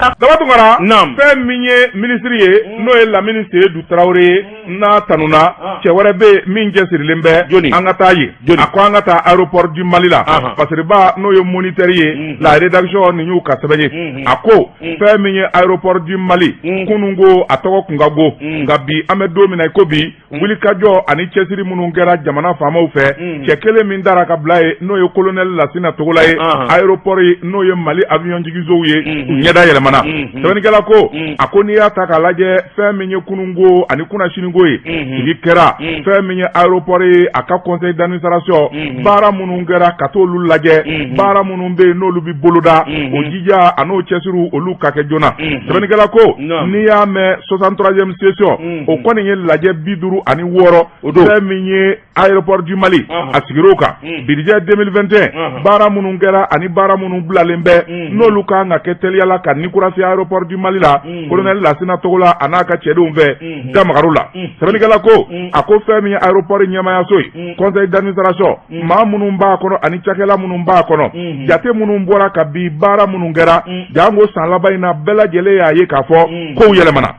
[SPEAKER 2] Daba Tunkara fɛn min ye minisiri ye n'o ye Lamini Sedu Tarawele ye n'a tanuna cɛ wɛrɛ bɛ yen min cɛsirilen bɛ
[SPEAKER 1] jɔni
[SPEAKER 2] an ka taa yen a ko an ka taa aéroport du Mali la Fasiriba n'o ye Moniteur ye la rédaction nin y'u ka sɛbɛn ye a ko fɛn min ye aéroport du Mali kunun ko a tɔgɔ kun ka go nka bi an bɛ don min na i ko bi wulikajɔ ani cɛsiri minnu kɛra jamana faamaw fɛ cɛ kelen min taara ka bila ye n'o ye colonel Lasina Togola ye aéroport ye n'o ye Mali avion jiginsow ye u ɲɛda yɛlɛmana sɛbɛnnikɛla ko a ko n'i y'a ta k'a lajɛ fɛn min ye kununko ani kunnasiniko ye sigi kɛra fɛn min ye aéroport ye a ka conseil d'administration baara minnu kɛra ka t'olu lajɛ baara minnu bɛ yen n'olu bɛ boloda o jija an'o cɛsiriw olu ka kɛ joona sɛbɛnnikɛla ko n'i y'a mɛn 63e session o kɔni ye lajɛ 56
[SPEAKER 1] o don
[SPEAKER 2] fɛn min ye aéroport du Mali a sigir'o kan budget 2021 baara minnu kɛra ani baara minnu bilalen bɛ n'olu kan ka kɛ teliya la ka ni kura fiyɛ aéroport du Mali la colonel Lasina Togola a n'a ka cɛdenw fɛ da magar'u la sɛbɛnnikɛla ko a ko fɛn min ye aéroport ɲɛmaayaso ye conseil d'administration maa minnu b'a kɔnɔ ani cakɛla minnu b'a kɔnɔ jate minnu bɔra ka bi baara minnu kɛra janko san laban in na bɛɛ lajɛlen y'a ye k'a fɔ kow yɛlɛmana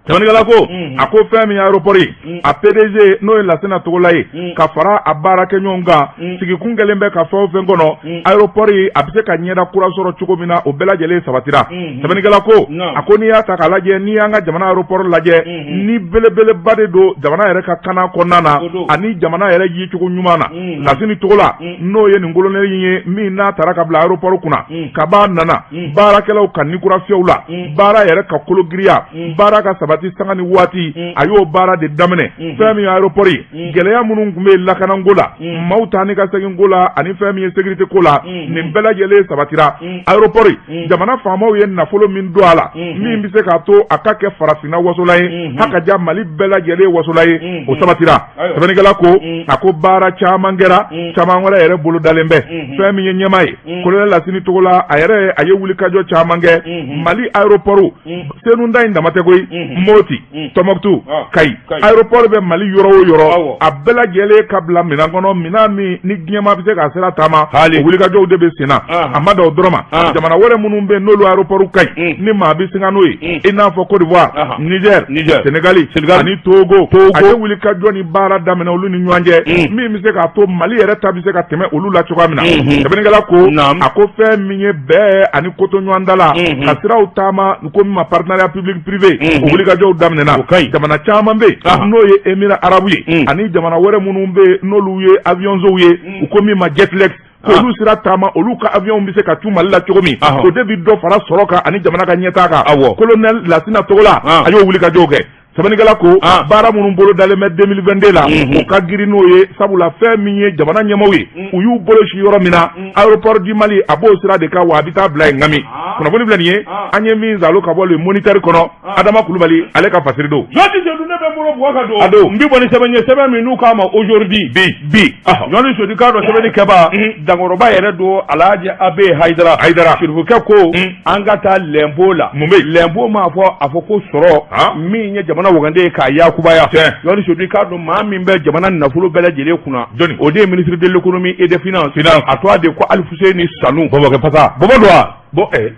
[SPEAKER 2] sɛbɛnnikɛla ko a ko fɛn min ye aéroport ye a PDG n'o ye Lasina Togola ye ka fara a baarakɛɲɔgɔn kan sigikun kɛlen bɛ ka fɛn o fɛn kɔnɔ aéroport ye a bɛ se ka ɲɛda kura sɔrɔ cogo min na o bɛɛ lajɛlen sabatira sɛbɛnnikɛla ko a ko n'i y'a ta k'a lajɛ n'i y'an ka jamana aéroport lajɛ ni belebeleba de don jamana yɛrɛ ka kana kɔnɔna na ani jamana yɛrɛ yecogo ɲuman na Lasina Togola n'o ye nin colonel ye min n'a taara ka bila aéroport kunna kab'a nana baarakɛlaw ka ni kura fiyɛ u la baara yɛrɛ ka kologiriya baara ka sabati sanga ni waati a y'o baara de daminɛ fɛn min ye aéroport ye gɛlɛya minnu tun bɛ lakanako la maaw taa ni ka seginko la ani fɛn min ye sécurité ko la nin bɛɛ lajɛlen sabatira aéroport jamana faamaw ye nafolo min don a la min bɛ se k'a to a ka kɛ farafinna wasola ye h'a ka ja Mali bɛɛ lajɛlen wasola ye o sabatira sɛbɛnnikɛla ko a ko baara caman kɛra caman wɛrɛ yɛrɛ bolo dalen bɛ fɛn min ye ɲɛmaa ye colonel Lasini Togola a yɛrɛ a ye wulikajɔ caman kɛ Mali aéroport Senu ta in dama tɛ koyi Moti Tɔnbukutu Kayi aéroport bɛ Mali yɔrɔ o yɔrɔ a bɛɛ lajɛlen ka bila minɛn kɔnɔ minɛn min ni diɲɛmaa bɛ se k'a sira taama o wulikajɔw de bɛ sen na a ma dan o dɔrɔn ma jamana wɛrɛ minnu bɛ yen n'olu aéroport ka ɲi ni maa bɛ singa n'o ye i n'a fɔ Côte d'Ivoire Niger Sénégal ani Togo a ye wulikajɔ ni baara daminɛ olu ni ɲɔgɔn cɛ min bɛ se k'a to Mali yɛrɛ ta bɛ se ka tɛmɛ olu la cogoya min na sɛbɛnnikɛla ko a ko fɛn min ye bɛɛ ani kotoɲɔgɔndala ka siraw taama u ko min ma partenariat public privé o wulikajɔw daminɛna jamana caman bɛ yen n'o ye Émirats arabes ye ani jamana wɛrɛ minnu bɛ yen n'olu ye avion-sow ye u ko min ma Jetlex k'olu sira taama olu ka avion bɛ se ka cun Mali la cogo min o de bɛ dɔ fara sɔrɔ kan ani jamana ka ɲɛtaa kan colonel Lasina Togola a y'o wulikajɔw kɛ sɛbɛnnikɛla ko baara minnu bolo dalen bɛ 2022 la o ka girin n'o ye sabula fɛn min ye jamana ɲɛmaaw ye u y'u bolo sin yɔrɔ min na aéroport du Mali a b'o sira de kan wa a bɛ taa bila yen ŋami kunnafoni filɛ nin ye an ye min zalo ka bɔ le Moniteur kɔnɔ Adama Kulubali ale ka fasiri don.
[SPEAKER 1] Jɔnni Sedu ne bɛ n bolo bugɔ ka don.
[SPEAKER 2] A don.
[SPEAKER 1] N bɛ bɔ ni sɛbɛn ye sɛbɛn min n'u k'a ma aujourd'hui
[SPEAKER 2] bi
[SPEAKER 1] bi Jɔnni Sedu k'a dɔn sɛbɛnni kɛbaa dankɔrɔba yɛrɛ don Alhaji Abe Hayidara
[SPEAKER 2] Hayidara
[SPEAKER 1] Sirifukɛ ko an ka taa lɛnpo la
[SPEAKER 2] mun bɛ yen
[SPEAKER 1] lɛnpo m'a fɔ a fɔ ko sɔrɔ min ye jamana wagande ye k'a yakubaya Jɔnni Sedu k'a dɔn maa min bɛ jamana nafolo bɛɛ lajɛlen kunna
[SPEAKER 2] jɔnni
[SPEAKER 1] o de ye ministre de l'économie et des finances a tɔgɔ de ko Alifuseni Sanu
[SPEAKER 2] bɔbɔkɛ pasa
[SPEAKER 1] bɔbɔ don wa
[SPEAKER 2] bon ɛ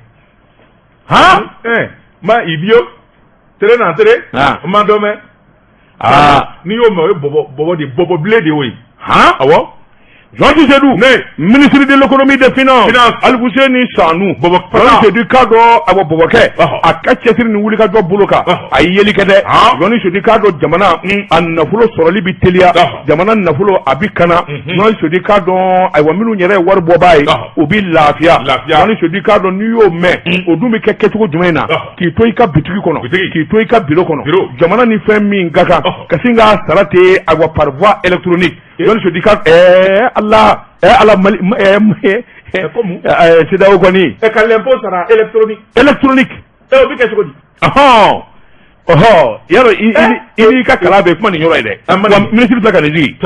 [SPEAKER 1] han
[SPEAKER 2] ɛ ma i biyo tere na tere n ma dɔn mɛn
[SPEAKER 1] aa
[SPEAKER 2] n'i y'o mɛn o ye bɔbɔ bɔbɔ de bɔbɔ bilen de y'o ye
[SPEAKER 1] han
[SPEAKER 2] awɔ.
[SPEAKER 1] Journaliste Seydou
[SPEAKER 2] Ne.
[SPEAKER 1] Ministre de l'économie des finances.
[SPEAKER 2] Finance.
[SPEAKER 1] Alifuseni Sanu.
[SPEAKER 2] Bɔbɔ.
[SPEAKER 1] Journaliste Seydou k'a dɔn, awɔ, bɔbɔkɛ.
[SPEAKER 2] Ɔhɔ.
[SPEAKER 1] A ka cɛsiri ni wulikajɔ bolo kan.
[SPEAKER 2] Ɔhɔ.
[SPEAKER 1] A ye yeli kɛ dɛ. Journaliste Seydou k'a dɔn, jamana a nafolo sɔrɔli bi teliya.
[SPEAKER 2] Ɔhɔ.
[SPEAKER 1] Jamana nafolo a bi kana. Journaliste Seydou k'a dɔn, ayiwa, minnu yɛrɛ ye wari bɔbaa ye.
[SPEAKER 2] Ɔhɔ.
[SPEAKER 1] O bi lafiya.
[SPEAKER 2] Lafiya.
[SPEAKER 1] Journaliste Seydou k'a dɔn, n'i y'o mɛn, o dun bɛ kɛ kɛcogo jumɛn na?
[SPEAKER 2] Ɔhɔ.
[SPEAKER 1] K'i to i ka bitigi kɔnɔ.
[SPEAKER 2] Bitigi.
[SPEAKER 1] K'i to i ka bureau kɔnɔ.
[SPEAKER 2] Bureau.
[SPEAKER 1] Jamana ni fɛn min ka kan.
[SPEAKER 2] Ɔhɔ.
[SPEAKER 1] Ka sin k'a sara ten, ayiwa, par voie électronique. Journaliste Seydou ka ɛɛ Ala, ɛɛ Ala, Mali ɛɛ
[SPEAKER 2] Comme?
[SPEAKER 1] CEDEAO kɔni.
[SPEAKER 2] Ɛ, ka l'impôt sara électronique?
[SPEAKER 1] Électronique.
[SPEAKER 2] Ɛ, o bɛ kɛ cogo di?
[SPEAKER 1] Ɔhɔn ɔhɔ, yarɔ i n'i ka kalan bɛ kuma nin yɔrɔ ye dɛ.
[SPEAKER 2] An ma
[SPEAKER 1] wa
[SPEAKER 2] nin-
[SPEAKER 1] minisiri filɛ ka nin sigi.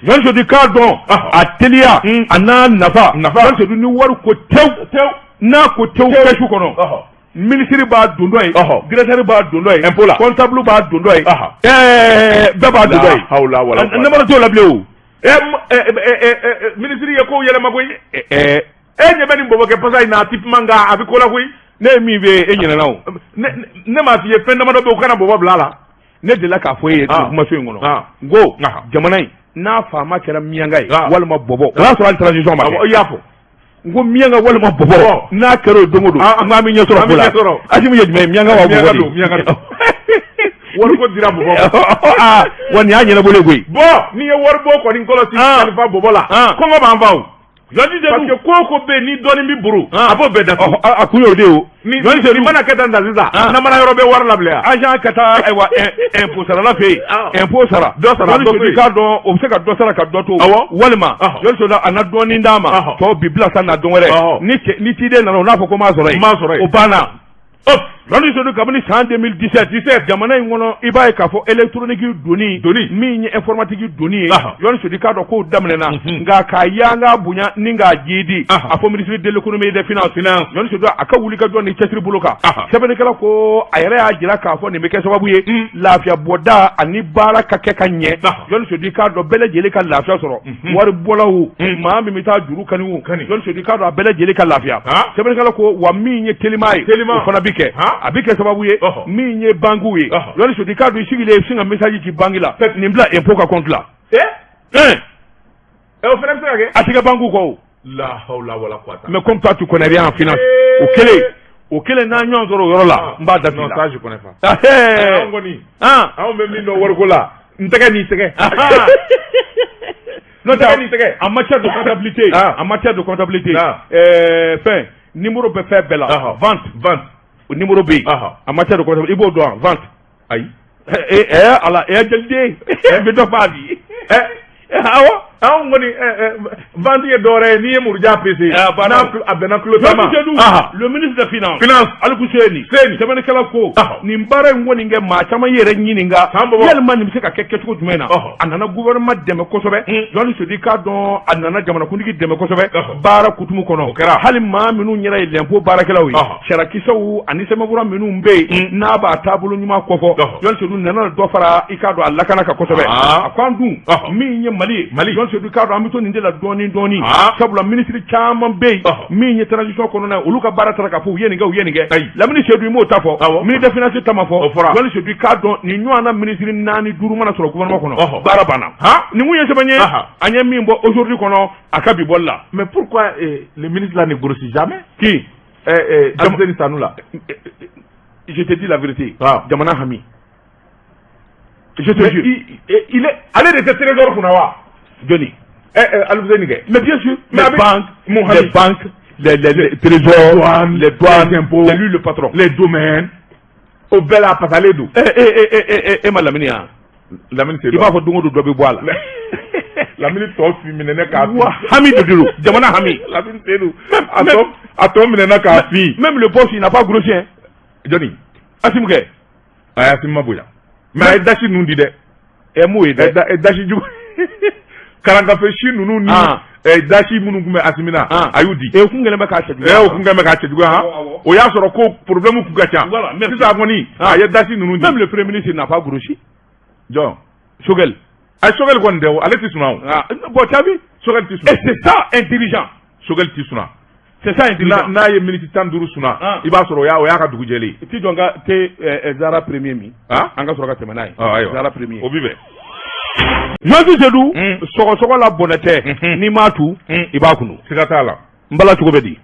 [SPEAKER 1] Journaliste Seydou k'a dɔn,
[SPEAKER 2] Ɔhɔ.
[SPEAKER 1] a teliya a n'a nafa.
[SPEAKER 2] Nafa.
[SPEAKER 1] Journaliste Seydou, ni wari ko tewu
[SPEAKER 2] Tewu.
[SPEAKER 1] n'a ko tewu kɛsu kɔnɔ,
[SPEAKER 2] Ɔhɔ.
[SPEAKER 1] minisiri b'a don dɔ ye,
[SPEAKER 2] Ɔhɔ.
[SPEAKER 1] directeur b'a don dɔ ye,
[SPEAKER 2] Impôt la.
[SPEAKER 1] comptable b'a don dɔ ye,
[SPEAKER 2] Ɔhɔ.
[SPEAKER 1] Bɛɛ b'a don dɔ ye.
[SPEAKER 2] La hawla wala quwwata.
[SPEAKER 1] Namara t'o la bilen o.
[SPEAKER 2] Ɛ, ɛ ɛ ɛ, minisiri ye kow yɛlɛma koyi.
[SPEAKER 1] Ɛɛ.
[SPEAKER 2] E ɲɛ bɛ nin bɔbɔkɛ pasa in na, a ti kuma, nka a bɛ ko la koyi.
[SPEAKER 1] Ne ye min fɛ e ɲinɛna o.
[SPEAKER 2] Ne m'a f'i ye, fɛn damadɔ bɛ yen, u kana bɔbɔ bila a la.
[SPEAKER 1] Ne delila k'a fɔ e ye kumaso in kɔnɔ, n ko jamana in n'a faama kɛra miyanka ye walima bɔbɔ, o y'a sɔrɔ hali transition ma
[SPEAKER 2] Awɔ,
[SPEAKER 1] kɛ.
[SPEAKER 2] I y'a fɔ.
[SPEAKER 1] N ko miyanka walima bɔbɔ, n'a kɛra o don o don,
[SPEAKER 2] Ah,
[SPEAKER 1] n ko an bɛ ɲɛ sɔrɔ
[SPEAKER 2] an
[SPEAKER 1] ko
[SPEAKER 2] bɛ
[SPEAKER 1] la.
[SPEAKER 2] ɲɛ sɔrɔ.
[SPEAKER 1] Asimi ye jumɛn ye, miyanka wa
[SPEAKER 2] Miyanka
[SPEAKER 1] bɔbɔ de?
[SPEAKER 2] don, miyanka don. Wariko dira bɔbɔ ma.
[SPEAKER 1] Aa, wa nin y'a ɲɛnabɔlen koyi.
[SPEAKER 2] Bon, n'i ye wari bɔ kɔni kɔlɔsi kalifa bɔbɔ la, kɔngɔ b'an fa o.
[SPEAKER 1] Journaliste
[SPEAKER 2] Parce que ko o ko bɛ yen ni dɔɔnin bɛ buru, a b'o bɛɛ datugu.
[SPEAKER 1] Ɔhɔ, a kun y'o de ye o.
[SPEAKER 2] Ni
[SPEAKER 1] Journaliste
[SPEAKER 2] ni mana kɛ tan tan sisan,
[SPEAKER 1] Ah.
[SPEAKER 2] namara yɔrɔ bɛ wari labila yan.
[SPEAKER 1] Agent ka taa, ayiwa, impôt sarala fɛ yen, impôt sara,
[SPEAKER 2] Dɔ sara,
[SPEAKER 1] Journaliste
[SPEAKER 2] dɔ to yen.
[SPEAKER 1] k'a dɔn, o bɛ se ka dɔ sara ka dɔ to.
[SPEAKER 2] Awɔ.
[SPEAKER 1] Walima journaliste a na dɔɔnin d'a ma, tɔw bi bila sa na don wɛrɛ. Ni cɛ ni ciden nana, o n'a fɔ ko n m'a sɔrɔ yen.
[SPEAKER 2] N m'a sɔrɔ yen.
[SPEAKER 1] O banna. Journaliste Seydou, kabini san 2017
[SPEAKER 2] 17,
[SPEAKER 1] jamana in kɔnɔ, i b'a ye k'a fɔ électronique donni
[SPEAKER 2] Donni.
[SPEAKER 1] min ye informatique donni ye, Journaliste Seydou k'a dɔn k'o daminɛna, nka k'a y'an ka bonya ni k'a jiidi, a fɔ ministre de l'économie et des finances,
[SPEAKER 2] Finance.
[SPEAKER 1] Journaliste Seydou, a ka wuli ka jɔ ni cɛsiri bolo kan. Sɛbɛnnikɛla ko a yɛrɛ y'a jira k'a fɔ nin bɛ kɛ sababu ye lafiya bɔda ani baara ka kɛ ka ɲɛ. Journaliste Seydou k'a dɔn, bɛɛ lajɛlen ka lafiya sɔrɔ, wari bɔla o, maa min bɛ taa juru kani o,
[SPEAKER 2] Kani.
[SPEAKER 1] Journaliste Seydou k'a dɔn, a bɛɛ lajɛlen ka lafiya. Sɛbɛnnikɛla ko wa min ye telima ye,
[SPEAKER 2] Telima.
[SPEAKER 1] o fana bi kɛ, a bi kɛ sababu ye min ye banques ye. Journaliste Seydou k'a dɔn, i sigilen i bɛ sin ka message ci banque la, nin bila impôt ka compte la.
[SPEAKER 2] Ɛ.
[SPEAKER 1] Hein?
[SPEAKER 2] Ɛ, o fana bɛ se ka kɛ.
[SPEAKER 1] A tɛ kɛ banque kɔ o.
[SPEAKER 2] La hawla wala quwwata.
[SPEAKER 1] Mais comme toi, tu connais rien en finance, o kelen n'an ɲɔgɔn sɔrɔ o yɔrɔ la, n b'a datugu.
[SPEAKER 2] Non,
[SPEAKER 1] la.
[SPEAKER 2] ça je connais pas.
[SPEAKER 1] Ah, hey.
[SPEAKER 2] Anw kɔni,
[SPEAKER 1] Ah.
[SPEAKER 2] anw bɛ min dɔn wariko la, n tɛgɛ n'i tɛgɛ.
[SPEAKER 1] Ah. N'o
[SPEAKER 2] N tɛgɛ n'i tɛgɛ.
[SPEAKER 1] En matière de comptabilité, en matière de comptabilité, fɛn numéro bɛ fɛn bɛɛ la. Vente,
[SPEAKER 2] Vente.
[SPEAKER 1] O numéro bɛ yen. En matière de comptabilité, i b'o dɔn, vente?
[SPEAKER 2] Ayi.
[SPEAKER 1] Eh eh, ala eh jaliden, n bɛ dɔ f'a bi.
[SPEAKER 2] Ɛ.
[SPEAKER 1] Awɔ.
[SPEAKER 2] Anw kɔni, ɛ ɛ, vente ye dɔwɛrɛ ye, n'i ye muruja pese.
[SPEAKER 1] Ah, banna.
[SPEAKER 2] N'a a bɛnna kilo tan ma.
[SPEAKER 1] Jean Seydou, le ministre des Finances,
[SPEAKER 2] Finance.
[SPEAKER 1] Alifuseni
[SPEAKER 2] Seni.
[SPEAKER 1] Sɛbɛnnikɛla ko nin baara in kɔni kɛ, maa caman yɛrɛ ɲininka
[SPEAKER 2] San bɔbɔ.
[SPEAKER 1] yalima nin bɛ se ka kɛ kɛcogo jumɛn na. A nana gouvernement dɛmɛ kosɛbɛ. Journaliste Seydou k'a dɔn, a nana jamanakuntigi dɛmɛ kosɛbɛ baara kutumu kɔnɔ.
[SPEAKER 2] O kɛra.
[SPEAKER 1] Hali maa minnu yɛrɛ ye lɛnpo baarakɛlaw ye, sarakisɛw ani sɛbɛnfura minnu bɛ yen n'a b'a taabolo ɲuman kɔfɔ, Journaliste Seydou nana dɔ fara i k'a dɔn a lakana kan kosɛbɛ. A ko an dun min ye Mali ye,
[SPEAKER 2] Mali.
[SPEAKER 1] Journaliste Seydou k'a dɔn, an bɛ to nin de la dɔɔni dɔɔni, sabula minisiri caman bɛ yen min ye transition kɔnɔna ye, olu ka baara taara k'a fɔ u ye nin kɛ, u ye nin kɛ.
[SPEAKER 2] Ayi.
[SPEAKER 1] Lamini Seydou, i m'o ta fɔ, ministre des finances ta ma fɔ.
[SPEAKER 2] O fɔra.
[SPEAKER 1] Journaliste Seydou k'a dɔn, nin ɲɔgɔnna minisiri naani duuru mana sɔrɔ gouvernement kɔnɔ, baara banna. Nin kun ye sɛbɛn ye an ye min bɔ aujourd'hui kɔnɔ, a ka bi bɔli la.
[SPEAKER 2] Mais pourquoi le ministre là ne grossit jamais?
[SPEAKER 1] Qui?
[SPEAKER 2] Alfousseni Sanou là.
[SPEAKER 1] Je te dis la vérité, jamana hami, je te
[SPEAKER 2] Mais
[SPEAKER 1] jure.
[SPEAKER 2] il est ale de tɛ trésor kunna wa?
[SPEAKER 1] Jɔnni?
[SPEAKER 2] Ɛ ɛ, Alfousseni kɛ.
[SPEAKER 1] Mais bien sûr.
[SPEAKER 2] Mais
[SPEAKER 1] Les banques,
[SPEAKER 2] mon hami.
[SPEAKER 1] les banques, les trésors,
[SPEAKER 2] Douanes,
[SPEAKER 1] les douanes,
[SPEAKER 2] les impôts.
[SPEAKER 1] C'est lui le patron.
[SPEAKER 2] Les domaines. O bɛɛ la a pasalen don.
[SPEAKER 1] Eh eh eh eh eh, e ma Lamini yan?
[SPEAKER 2] Lamini
[SPEAKER 1] I
[SPEAKER 2] Seydou.
[SPEAKER 1] b'a fɔ don o don dɔ bɛ bɔ a la.
[SPEAKER 2] Lamini tɔ fi minɛ ne k'a fi.
[SPEAKER 1] Wa hami de don, jamana hami.
[SPEAKER 2] Lamini Seydou. A tɔ minɛ k'a fi.
[SPEAKER 1] Même le boss, il n'a pas grossi, hein.
[SPEAKER 2] Jɔnni?
[SPEAKER 1] Assimi kɛ.
[SPEAKER 2] A y'a ma bonya. Mais a ye dasi ninnu di dɛ.
[SPEAKER 1] Ɛ, m'o ye dɛ.
[SPEAKER 2] Ɛ, dasi jugu. Karankafe si ninnu ni dasi minnu tun bɛ Asimi na, a y'u di.
[SPEAKER 1] E kun kɛlen bɛ k'a cɛjuguya.
[SPEAKER 2] Ɛ, o kun kɛlen bɛ k'a cɛjuguya han.
[SPEAKER 1] Awɔ, awɔ.
[SPEAKER 2] O y'a sɔrɔ ko problème kun ka ca.
[SPEAKER 1] Voilà, merci.
[SPEAKER 2] Sisan kɔni, a ye dasi ninnu di.
[SPEAKER 1] Même le premier ministre n'a pas grossi.
[SPEAKER 2] Jɔn?
[SPEAKER 1] Choguel.
[SPEAKER 2] A, Choguel kɔni tɛ o, ale tɛ sunaa o.
[SPEAKER 1] Ah, bon, tu as vu?
[SPEAKER 2] Choguel tɛ
[SPEAKER 1] Et
[SPEAKER 2] sunaa.
[SPEAKER 1] c'est ça intelligent.
[SPEAKER 2] Choguel tɛ sunaa.
[SPEAKER 1] C'est ça intelligent.
[SPEAKER 2] N'a ye miniti 15 sunaa, i b'a sɔrɔ o y'a ka dugu jɛlen ye.
[SPEAKER 1] I t'i jɔ n ka te Zara premier min.
[SPEAKER 2] Ah?
[SPEAKER 1] An ka sɔrɔ ka tɛmɛ n'a ye.
[SPEAKER 2] Ah, ayiwa.
[SPEAKER 1] Zara premier.
[SPEAKER 2] O bi bɛn.
[SPEAKER 1] Journaliste Seydou, sɔgɔsɔgɔ la bɔnɛ tɛ, n'i m'a tu i b'a kunu.
[SPEAKER 2] Siga t'a la.
[SPEAKER 1] N bala, cogo bɛ di?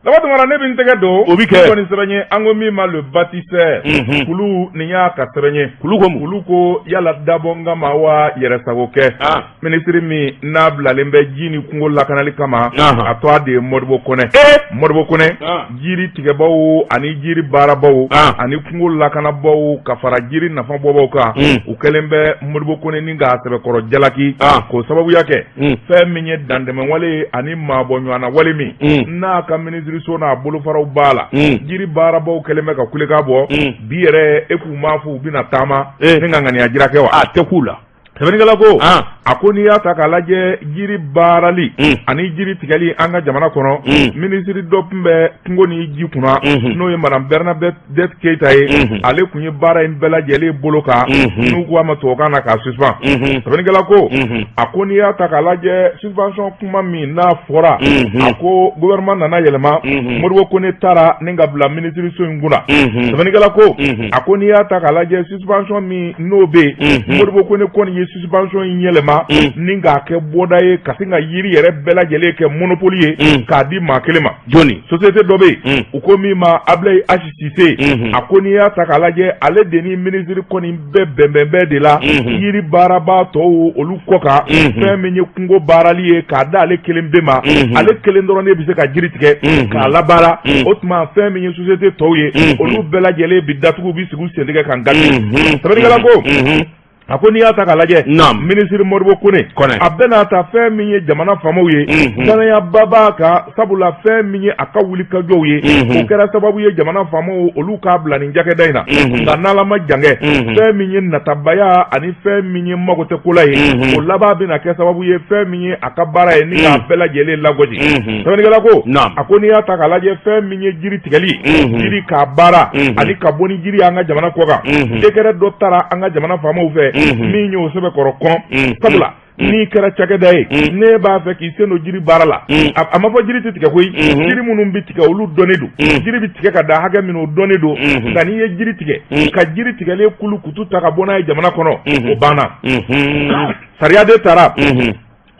[SPEAKER 2] Daba Tunkara, ne bɛ n tɛgɛ don.
[SPEAKER 1] O bɛ kɛ.
[SPEAKER 2] Kɔni sɛbɛn ye, an ko min ma Le Bâtisseur. Kulu nin y'a ka sɛbɛn ye.
[SPEAKER 1] Kulu ko mun?
[SPEAKER 2] Kulu ko yala dabɔ n kama wa yɛrɛsago kɛ. Minisiri min n'a bilalen bɛ ji ni kungo lakanali kama, a tɔgɔ de ye Modibo Kɔnɛ. Modibo Kɔnɛ, jiri tigɛbaw ani jiri baarabaw ani kungo lakanabaaw ka fara jiri nafa bɔbaw kan, u kɛlen bɛ Modibo Kɔnɛ ni k'a sɛbɛkɔrɔ jalaki, k'o sababuya kɛ fɛn min ye dantɛmɛwale ani maabɔ ɲɔgɔnna wale min n'a ka minisiriso n'a bolofaraw b'a la. Jiri baarabaw kɛlen bɛ ka kulekan bɔ bi yɛrɛ. E k'u m'a fɔ u bɛna taama ni ka ŋaniya jira kɛ wa?
[SPEAKER 1] A tɛ k'u la.
[SPEAKER 2] Sɛbɛnnikɛla ko, a ko n'i y'a ta k'a lajɛ, jiri baarali ani jiri tigɛli an ka jamana kɔnɔ, minisiri dɔ tun bɛ kungo ni ji kunna, n'o ye madame Bernadette Keita ye. Ale tun ye baara in bɛɛ lajɛlen bolo kan, n'u ko a ma tubabukan na k'a suspend. Sɛbɛnnikɛla ko, a ko n'i y'a ta k'a lajɛ, suspension kuma min n'a fɔra, a ko gouvernement nana yɛlɛma, Modibo Kone taara ni ka bila minisiriso in kunna. Sɛbɛnnikɛla ko, a ko n'i y'a ta k'a lajɛ, suspension min n'o bɛ yen, Modibo Kone kɔni ye suspension in yɛlɛma ni k'a kɛ bɔda ye ka sin ka yiri yɛrɛ bɛɛ lajɛlen kɛ monopole ye k'a di maa kelen ma.
[SPEAKER 1] Jɔni?
[SPEAKER 2] Société dɔ bɛ yen, u ko min ma Ablaye H Cissé. A ko n'i y'a ta k'a lajɛ, ale de ni minisiri kɔni bɛɛ bɛnbɛnbɛn de la yiri baaraba tɔw olu kɔ kan. Fɛn min ye kungo baarali ye k'a da ale kelen bɛ ma, ale kelen dɔrɔn de bɛ se ka jiri tigɛ k'a labaara. O tuma, fɛn min ye société tɔw ye, olu bɛɛ lajɛlen bi datugu, bi sigi u sentigɛ kan gati. Sɛbɛnnikɛla ko, a ko n'i y'a ta k'a lajɛ, minisiri Modibo Kone, a bɛna ta fɛn min ye jamana faamaw ye, danayaba b'a kan, sabula fɛn min ye a ka wulikajɔw ye, o kɛra sababu ye jamana faamaw olu k'a bila nin cakɛda in na. Nka n'Ala ma jankɛ, fɛn min ye natabaya ani fɛn min ye mago tɛ ko la ye, o laban bɛna kɛ sababu ye fɛn min ye a ka baara ye ni k'a bɛɛ lajɛlen lagosi. Sɛbɛnnikɛla ko, a ko n'i y'a ta k'a lajɛ, fɛn min ye jiri tigɛli, jiri k'a baara ani ka bɔ ni jiri ye an ka jamana kɔ kan, décret dɔ taara an ka jamana faamaw fɛ min y'o sɛbɛkɔrɔ kɔn, sabula n'i kɛra cakɛda ye, ne b'a fɛ k'i sen don jiri baara la. A ma fɔ jiri tɛ tigɛ koyi. Jiri minnu bɛ tigɛ, olu dɔnnen don. Jiri bɛ tigɛ ka da hakɛ min, o dɔnnen don. Nka n'i ye jiri tigɛ, ka jiri tigɛlen kulu kutu ta ka bɔ n'a ye jamana kɔnɔ, o banna. Sariya de taara,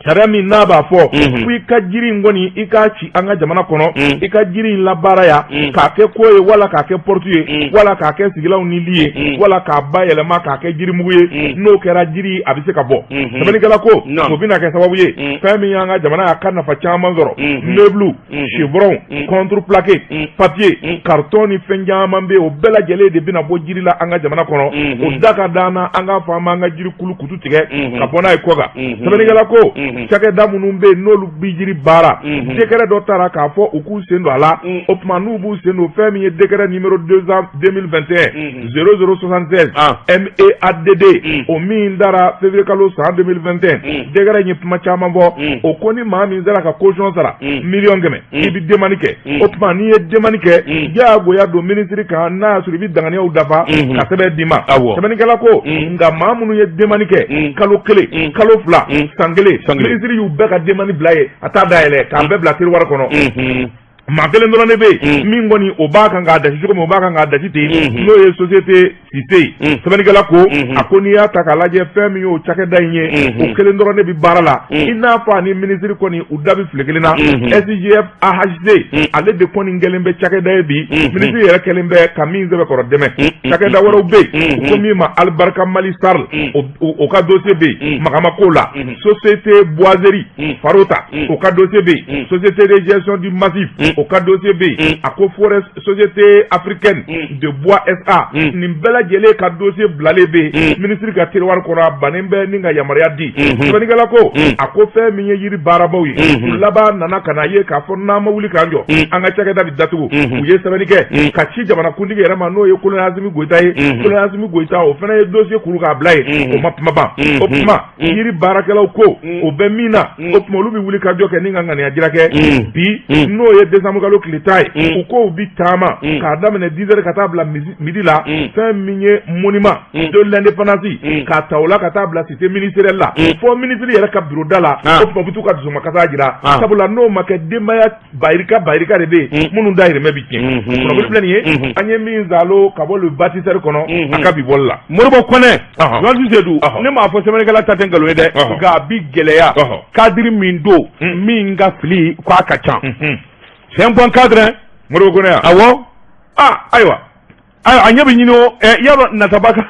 [SPEAKER 2] sariya min n'a b'a fɔ ko i ka jiri in kɔni, i k'a ci an ka jamana kɔnɔ, i ka jiri in labaara yan k'a kɛ ko ye, wala k'a kɛ porte ye, wala k'a kɛ sigilanw ni li ye, wala k'a bayɛlɛma k'a kɛ jirimugu ye. N'o kɛra jiri, a bɛ se ka bɔ. Sɛbɛnnikɛla ko o bɛna kɛ sababu ye fɛn min y'an ka jamana y'a ka nafa caman sɔrɔ: meuble, chevron, contreplaqué, papier, carton ni fɛn caman bɛ yen, o bɛɛ lajɛlen de bɛna bɔ jiri la an ka jamana kɔnɔ. O da ka d'an na, an k'a fɔ an b'an ka jiri kulu kutu tigɛ ka bɔ n'a ye kɔ kan. Sɛbɛnnikɛla ko cakɛda minnu bɛ yen, n'olu bɛ jiri baara, décret dɔ taara k'a fɔ u k'u sen don a la. O tuma, n'u b'u sen don, fɛn min ye décret numéro 200 2021 0076 MEADD, o min dara février kalo san 2021, décret in ye kuma caman fɔ. O ko ni maa min sera ka caution sara 100 000 000, i bɛ demande kɛ. O tuma, n'i ye demande kɛ, diyagoya don minisiri kan, n'a y'a sɔrɔ i bɛ danganiyaw dafa ka sɛbɛn d'i ma. Sɛbɛnnikɛla ko nka maa minnu ye demande kɛ kalo 1, kalo 2, san 1, minisiri y'u bɛɛ ka demande bila ye, a t'a dayɛlɛ, k'a bɛɛ bila tiroir kɔnɔ. Maa kelen dɔrɔn de bɛ yen min kɔni o b'a kan k'a dasi cogo min, o b'a kan k'a dasi ten, n'o ye société Cissé ye. Sɛbɛnnikɛla ko, a ko n'i y'a ta k'a lajɛ, fɛn min y'o cakɛda in ye, o kelen dɔrɔn de bɛ baara la, i n'a fɔ ani minisiri kɔni u da bɛ file kelen na. SGF AHC, ale de kɔni kɛlen bɛ cakɛda ye bi, minisiri yɛrɛ kɛlen bɛ ka min sɛbɛkɔrɔ dɛmɛ. Cakɛda wɛrɛw bɛ yen, u ko min ma Alibarika Mali SARL, o ka dossier bɛ yen magama ko la. Société Boiserie Farota, o ka dossier bɛ yen. Société de gestion du massif, o ka dossier bɛ yen. A ko Forêt, Société africaine de bois SA, nin bɛɛ lajɛlen ka dossier bilalen bɛ yen minisiri ka tiroir kɔnɔ, a bannen bɛ ni ka yamaruya di. Sɛbɛnnikɛla ko, a ko fɛn min ye yiri baarabaw ye, u laban nana ka na ye k'a fɔ n'an ma wuli k'an jɔ, an ka cakɛda bɛ datugu. U ye sɛbɛnni kɛ ka ci jamanakuntigi yɛrɛ ma, n'o ye colonel Asimi Goyita ye. Colonel Asimi Goyita, o fana ye dossier kuru k'a bila yen, o ma kuma ban. O tuma, yiri baarakɛlaw ko o bɛ min na, o tuma olu bɛ wuli ka jɔ kɛ ni ka ŋaniya jira kɛ bi, n'o ye décembre décembre kalo tile 10 ye, u k'o bi taama k'a daminɛ 10 heures ka taa bila midi la, fɛn min ye monument de l'indépendance, k'a ta o la ka taa bila cité ministérielle la, fo ministre yɛrɛ ka bureau da la. O tuma u bɛ t'u ka dusumakasa jira, sabula n'o ma kɛ, denbaya bayirika bayirika de bɛ yen minnu dahirimɛ bi tiɲɛ. Kunnafoni filɛ nin ye, an ye min zalo ka bɔ le bâtisseur kɔnɔ a ka bi bɔli la.
[SPEAKER 1] Moribo Kɔnɛ, Journaliste Seydou, ne m'a fɔ sɛbɛnnikɛla ta tɛ nkalon ye dɛ, nka a bi gɛlɛya cadre min don min ka fili k'a ka ca. C'est un bon cadre.
[SPEAKER 2] Moribo Kɔnɛ yan.
[SPEAKER 1] Awɔ.
[SPEAKER 2] Ah, ayiwa.
[SPEAKER 1] A ɲɛ bɛ ɲini o, yadɔ nataba kan.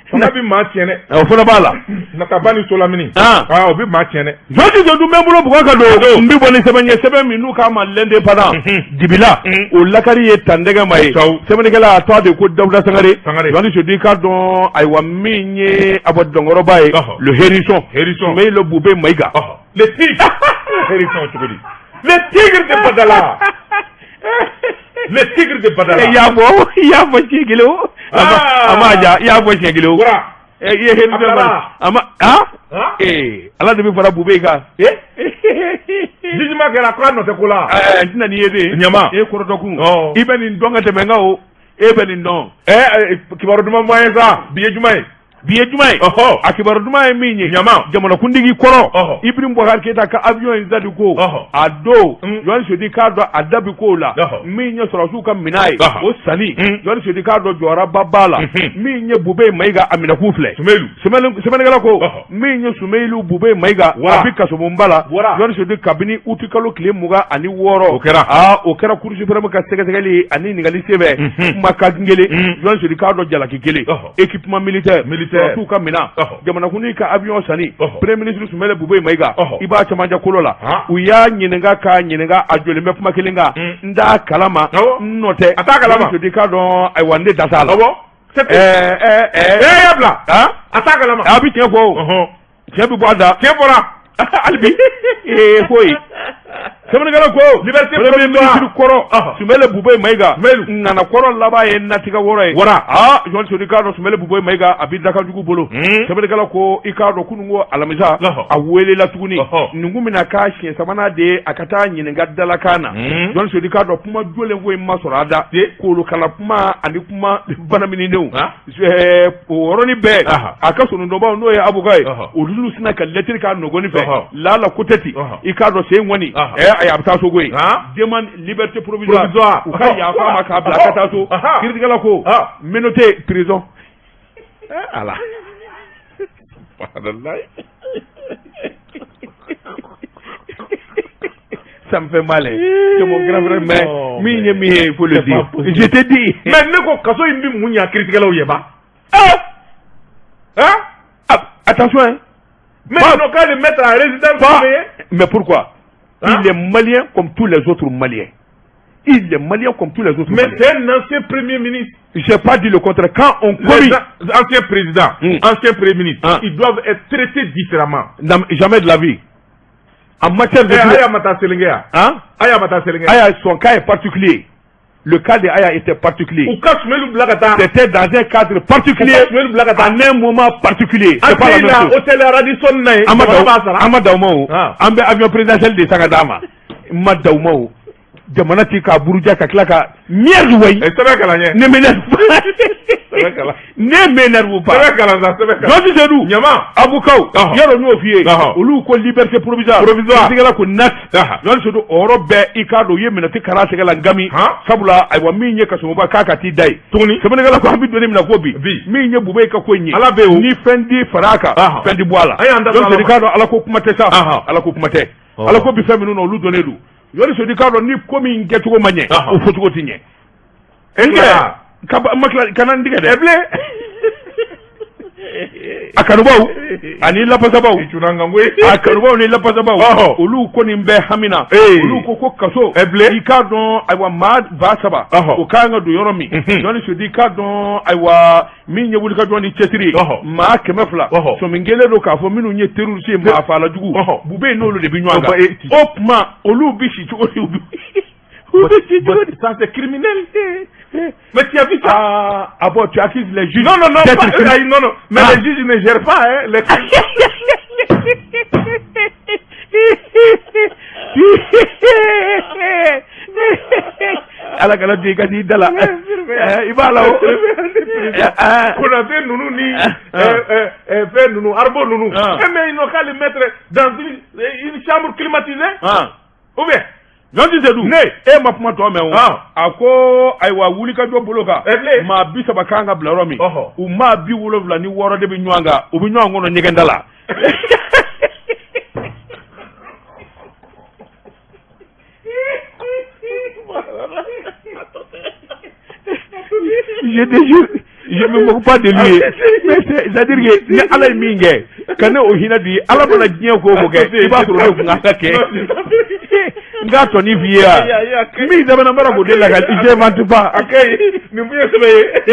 [SPEAKER 2] Fanga bi maa tiɲɛ dɛ.
[SPEAKER 1] O fana b'a la.
[SPEAKER 2] Nataba ni solamini. Ah, o bi maa tiɲɛ dɛ.
[SPEAKER 1] Journaliste Seydou, n bɛ n bolo bugɔ ka don, n bɛ bɔ ni sɛbɛn ye, sɛbɛn min n'u k'a ma l'indépendant dibila, o lakari ye tandɛgɛ ma ye. Sɛbɛnnikɛla a tɔgɔ de ko Dawuda Sangare. Journaliste Seydou, i k'a dɔn, ayiwa, min ye a bɔ dɔnkɔrɔba ye, le hérisson.
[SPEAKER 2] Hérisson.
[SPEAKER 1] Soumeylou Boubèye Maïga.
[SPEAKER 2] Le tigre. Hérisson cogo di? Le tigre de Badala. Le tigre de Badala.
[SPEAKER 1] I y'a fɔ, i y'a fɔ siɲɛ kelen o. A ma ja, i y'a fɔ siɲɛ kelen o. I ye hérisson ma a ma ah ee Ala de bɛ fara Boubèye kan.
[SPEAKER 2] Jugement kɛra k'a nɔ tɛ ko la.
[SPEAKER 1] N tɛna n'i ye de.
[SPEAKER 2] Ɲama.
[SPEAKER 1] E kɔrɔtɔkun. I bɛ nin dɔn ka tɛmɛ n kan o. E bɛ nin dɔn.
[SPEAKER 2] Kibaru duman bɔ an ye sa, bi ye juma ye.
[SPEAKER 1] Bi ye juma ye. A kibaru duman ye min ye.
[SPEAKER 2] Ɲama.
[SPEAKER 1] Jamanakuntigi kɔrɔ Ibrahim Boubacar Keita ka avion in sadi ko a don, Journaliste Seydou, k'a dɔn a da bi kow la, min ye sɔrɔdasiw ka minɛn ye, o sanni, Journaliste Seydou, k'a dɔn jɔyɔrɔba b'a la. Min ye Boubèye Maïga a minɛkun filɛ. Sɛbɛnnikɛla ko min ye Soumeylou Boubèye Maïga, a bi kasobonba la, Journaliste Seydou, kabini uti kalo tile 26.
[SPEAKER 2] O kɛra.
[SPEAKER 1] Aa, o kɛra Cour suprême ka sɛgɛsɛgɛli ani ɲininkali senfɛ, kumakan kelen, Journaliste Seydou, k'a dɔn jalaki kelen, équipement militaire, sɔrɔdasiw ka minɛn, jamanakuntigi ka avion sanni, premier ministre Soumeylou Boubèye Maïga, i b'a camancɛ kolo la. U y'a ɲininka k'a ɲininka, a jɔlen bɛ kuma kelen kan: n t'a kalama, n nɔ tɛ.
[SPEAKER 2] A t'a kalama.
[SPEAKER 1] Journaliste Seydou, k'a dɔn, ayiwa, ne da t'a la.
[SPEAKER 2] Ee bila. A t'a kalama.
[SPEAKER 1] A bɛ tiɲɛ fɔ o, tiɲɛ bɛ bɔ a da.
[SPEAKER 2] Tiɲɛ bɔra.
[SPEAKER 1] Hali bi ee koyi, sɛbɛnnikɛla ko
[SPEAKER 2] liberté
[SPEAKER 1] premier ministre kɔrɔ Soumeylou Boubèye Maïga, ŋana kɔrɔ laban ye natigɛ wɔrɔ ye.
[SPEAKER 2] Wara.
[SPEAKER 1] Aa, Journaliste Seydou, k'a dɔn Soumeylou Boubèye Maïga a bɛ dakajugu bolo. Sɛbɛnnikɛla ko i k'a dɔn kunun ko alamisa, a welela tuguni, nin kun bɛna k'a siɲɛ sabanan de ye a ka taa ɲininka dalakan na. Journaliste Seydou, k'a dɔn kuma jɔlen ko in ma sɔrɔ a da, kolokala kuma ani kuma banamininenw, o yɔrɔnin bɛɛ a ka sonodɔnbaw, n'o ye avocat ye, olu sina ka lettre k'a nɔgɔni fɛ, lala ko tɛ ten, i k'a dɔn sen kɔni a bɛ taa so koyi. Demande liberté provisoire, u ka yafa a ma k'a bila a ka taa so. Kiiritigɛla ko menotté, prison. Ala. Ça me fait mal. C'est mon grand frère, mais min ye min ye, il faut le dire. Je t'ai dit.
[SPEAKER 2] Mais ne ko kaso in bɛ mun ɲa kiiritigɛlaw ye ba?
[SPEAKER 1] Hein? Attention, hein.
[SPEAKER 2] Mais ils n'ont qu'à le mettre en résidence surveillée.
[SPEAKER 1] Mais pourquoi? Il est malien comme tous les autres Maliens. Il est malien comme tous les autres
[SPEAKER 2] Mais
[SPEAKER 1] Maliens.
[SPEAKER 2] C'est un ancien premier ministre.
[SPEAKER 1] Je n'ai pas dit le contraire. Quand on
[SPEAKER 2] commet... Ancien président, ancien premier ministre, ils doivent être traités différemment.
[SPEAKER 1] Non, jamais de la vie. En matière de...
[SPEAKER 2] Aya Mata Selinguea.
[SPEAKER 1] Hein?
[SPEAKER 2] Aya Mata Selinguea.
[SPEAKER 1] Aya, son cas est particulier. Le cas de Aya était particulier. C'était dans un cadre particulier, en un moment particulier. C'est pas la même chose.
[SPEAKER 2] Hôtel Radisson na ye.
[SPEAKER 1] An ma da o ma o. An bɛ avion présidentiel de san ka d'a ma. N ma da o ma o. Jamana ti k'a buruja ka tila ka merde wayi.
[SPEAKER 2] Sɛbɛn kalan ɲɛ.
[SPEAKER 1] Ne m'énerve pas. Ne m'énerve pas.
[SPEAKER 2] Sɛbɛn kalan sa, sɛbɛn kalan.
[SPEAKER 1] Journaliste Seydou.
[SPEAKER 2] Ɲama.
[SPEAKER 1] Avocat yarɔ n y'o f'i ye. Olu ko liberté provisoire.
[SPEAKER 2] Provisoire.
[SPEAKER 1] Kiiritigɛla ko nat. Journaliste Seydou, o yɔrɔ bɛɛ, i k'a dɔn u ye minɛti kara sɛgɛ la Ngami. Sabula ayiwa, min ye kasoba k'a ka t'i da ye.
[SPEAKER 2] Tuguni.
[SPEAKER 1] Sɛbɛnnikɛla ko an bɛ don min na ko bi. Min ye Boubèye ka ko in ye.
[SPEAKER 2] Ala bɛ yen.
[SPEAKER 1] Ni fɛn di fara a kan, fɛn di bɔ a la.
[SPEAKER 2] An y'an da don a la.
[SPEAKER 1] Journaliste Seydou, k'a dɔn Ala ko kuma tɛ sa. Ala ko kuma tɛ. Ala ko bi fɛn minnu na, olu dɔnnen don. Journaliste Seydou, k'a dɔn ni ko min kɛcogo ma ɲɛ, o fɔcogo tɛ ɲɛ. N ka ma tila kana n tigɛ dɛ.
[SPEAKER 2] Bilen.
[SPEAKER 1] A kanubaw ani lafasabaw, a kanubaw ni lafasabaw, olu kɔni bɛ hami na. Olu ko ko kaso, i k'a dɔn ayiwa, maa 3000, o ka kan ka don yɔrɔ min. Journaliste Seydou, i k'a dɔn ayiwa, min ye wulikajɔ ni cɛsiri ye, maa 200 sɔmi kelen don k'a fɔ minnu ye terroriste ye, maa faalajugu, Boubèye n'olu de bɛ ɲɔgɔn kan. O tuma olu bɛ si cogo di?
[SPEAKER 2] Ça c'est criminel. Mais tu as vu
[SPEAKER 1] ça? Ah bon, tu accuses les juges.
[SPEAKER 2] Non, non, non, pas, non, non. Mais les juges ne gèrent pas, hein, les...
[SPEAKER 1] Ala kana to i ka t'i da la. I b'a la o.
[SPEAKER 2] Konate ninnu ni fɛn ninnu, Arbo ninnu. Mais ils n'ont qu'à les mettre dans une chambre climatisée. Ou bien
[SPEAKER 1] Jɔnti Sedu.
[SPEAKER 2] Ne.
[SPEAKER 1] E ma kuma tɔ mɛn o. A ko ayiwa, wulikajɔ bolo kan. Maa 30 kan ka bila yɔrɔ min. U maa 76 de bɛ ɲɔgɔn kan, u bɛ ɲɔgɔn kɔnɔ ɲɛgɛnda la. Je te jure, je me moque pas de lui. Mais c'est-à-dire que ni Ala ye min kɛ, ka ne o hinɛ di, Ala mana diɲɛ ko o ko kɛ, i b'a sɔrɔ ne kun kan ka kɛ. N k'a tɔnin f'i ye wa? Min sɛbɛnna n bɔra k'o de lakali, j'invente pas.
[SPEAKER 2] A ka ɲi, nin kun ye sɛbɛ ye.
[SPEAKER 1] I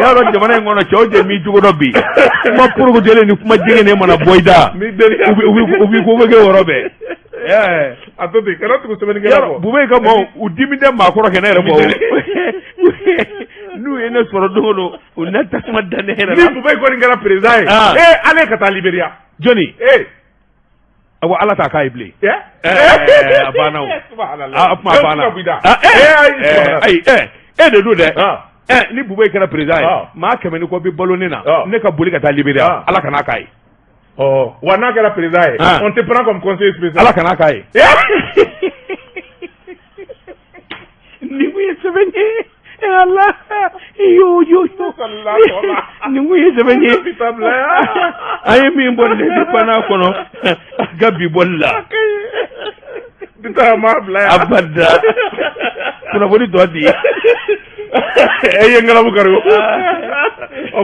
[SPEAKER 1] y'a dɔn jamana in kɔnɔ, cɛw cɛ m'i cogo dɔn bi, kuma porokotolen ni kuma jɛngɛnen mana bɔ i da, u b'i ko bɛ kɛ o yɔrɔ bɛɛ.
[SPEAKER 2] A to ten, kana tugu sɛbɛnnikɛla kɔ.
[SPEAKER 1] Bube ka maaw, u dimi tɛ maakɔrɔ kɛ ne yɛrɛ kɔ. N'u ye ne sɔrɔ don o don, u na tasuma da ne yɛrɛ
[SPEAKER 2] la.
[SPEAKER 1] Ni
[SPEAKER 2] Bube kɔni kɛra président ye, ee, ale ka taa Libéria.
[SPEAKER 1] Jɔnni?
[SPEAKER 2] Ee.
[SPEAKER 1] A ko Ala t'a k'a ye bilen. A banna o. A kuma banna. Ayi, e de don dɛ. Ni Bube kɛra président ye, maa 100 ni kɔ bɛ balo ne na, ne ka boli ka taa Libéria, Ala kana k'a ye.
[SPEAKER 2] Wa n'a kɛra président ye, on te prend comme conseiller spécial.
[SPEAKER 1] Ala kana k'a ye. Nin kun ye sɛbɛn ye. Ala yo yo yo, nin kun ye sɛbɛn ye. An ye min bɔ l'Indépendant kɔnɔ a ka bi bɔli la.
[SPEAKER 2] Bi ma bila
[SPEAKER 1] yan. Abada, kunnafoni tɔ di.
[SPEAKER 2] E ye ngalabu kari o,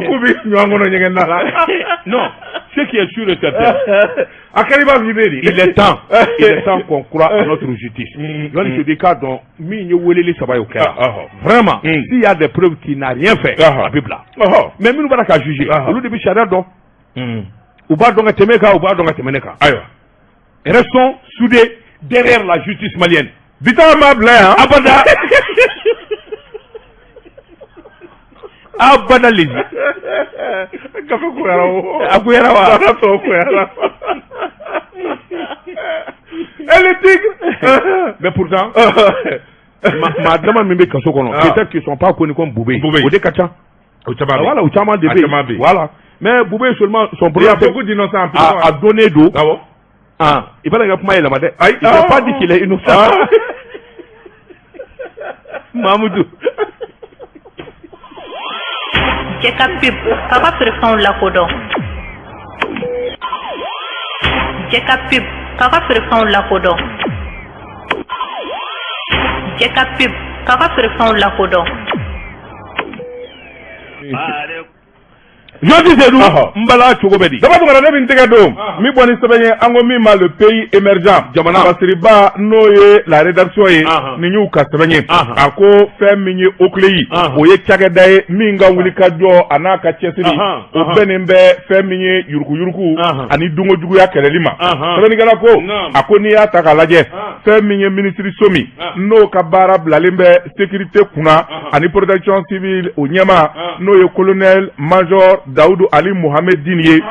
[SPEAKER 2] k'u bɛ ɲɔgɔn kɔnɔ ɲɛgɛn da la.
[SPEAKER 1] Non, ce qui est sûr et certain.
[SPEAKER 2] A kɛra i b'a fɔ i bɛ di.
[SPEAKER 1] Il est temps qu'on croit à notre justice. Jɔnni Sedu, k'a dɔn min ye weleli saba ye, o kɛra. Vraiment, s'il y a des preuves qu'il n'a rien fait, a bɛ bila. Mais minnu b'a ka juger, olu de bɛ sariya dɔn. U b'a dɔn ka tɛmɛ kan, u b'a dɔn ka tɛmɛ ne kan.
[SPEAKER 2] Ayiwa.
[SPEAKER 1] Restons soudés derrière la justice malienne.
[SPEAKER 2] Bi taa ma bila yan.
[SPEAKER 1] Abada. Abada lezi.
[SPEAKER 2] Kafe goyara o.
[SPEAKER 1] A goyara wa?
[SPEAKER 2] Baara tɔ goyara. Et le tigre.
[SPEAKER 1] Mais pourtant, maa dama min bɛ kaso kɔnɔ, peut-être qu'ils sont pas connus comme Boubé. O de ka ca.
[SPEAKER 2] O caman bɛ.
[SPEAKER 1] Voilà, o caman de bɛ
[SPEAKER 2] yen.
[SPEAKER 1] Voilà. Mais Boubé seulement, son
[SPEAKER 2] problème. Il y a beaucoup d'innocents en prison.
[SPEAKER 1] A donné don.
[SPEAKER 2] Awɔ.
[SPEAKER 1] Ah, i b'a ka kuma yɛlɛma dɛ.
[SPEAKER 2] Ayi.
[SPEAKER 1] Il n'a pas dit qu'il est innocent. Mamudu.
[SPEAKER 3] Cɛ ka pub k'a ka feerefɛnw lakodɔn. Cɛ ka pub k'a ka feerefɛnw lakodɔn. Cɛ ka pub k'a ka feerefɛnw lakodɔn.
[SPEAKER 1] Jɔnti Sedu, n bala cogo bɛ di?
[SPEAKER 2] Daba Tunkara, ne bɛ n tɛgɛ don min bɔ ni sɛbɛn ye, an ko min ma Le Pays émergent.
[SPEAKER 1] Jamana.
[SPEAKER 2] Basiriba n'o ye la rédaction ye, nin y'u ka sɛbɛn ye. A ko fɛn min ye OCLEI, o ye cakɛda ye min ka wulikajɔ a n'a ka cɛsiri, o bɛnnen bɛ fɛn min ye yuruguyurugu ani dunkojuguya kɛlɛli ma. Sɛbɛnnikɛla ko, a ko n'i y'a ta k'a lajɛ, fɛn min ye minisiriso min n'o ka baara bilalen bɛ sécurité kunna ani protection civile, o ɲɛmaa n'o ye colonel major Dawudu Ali Mohamed Dini ye,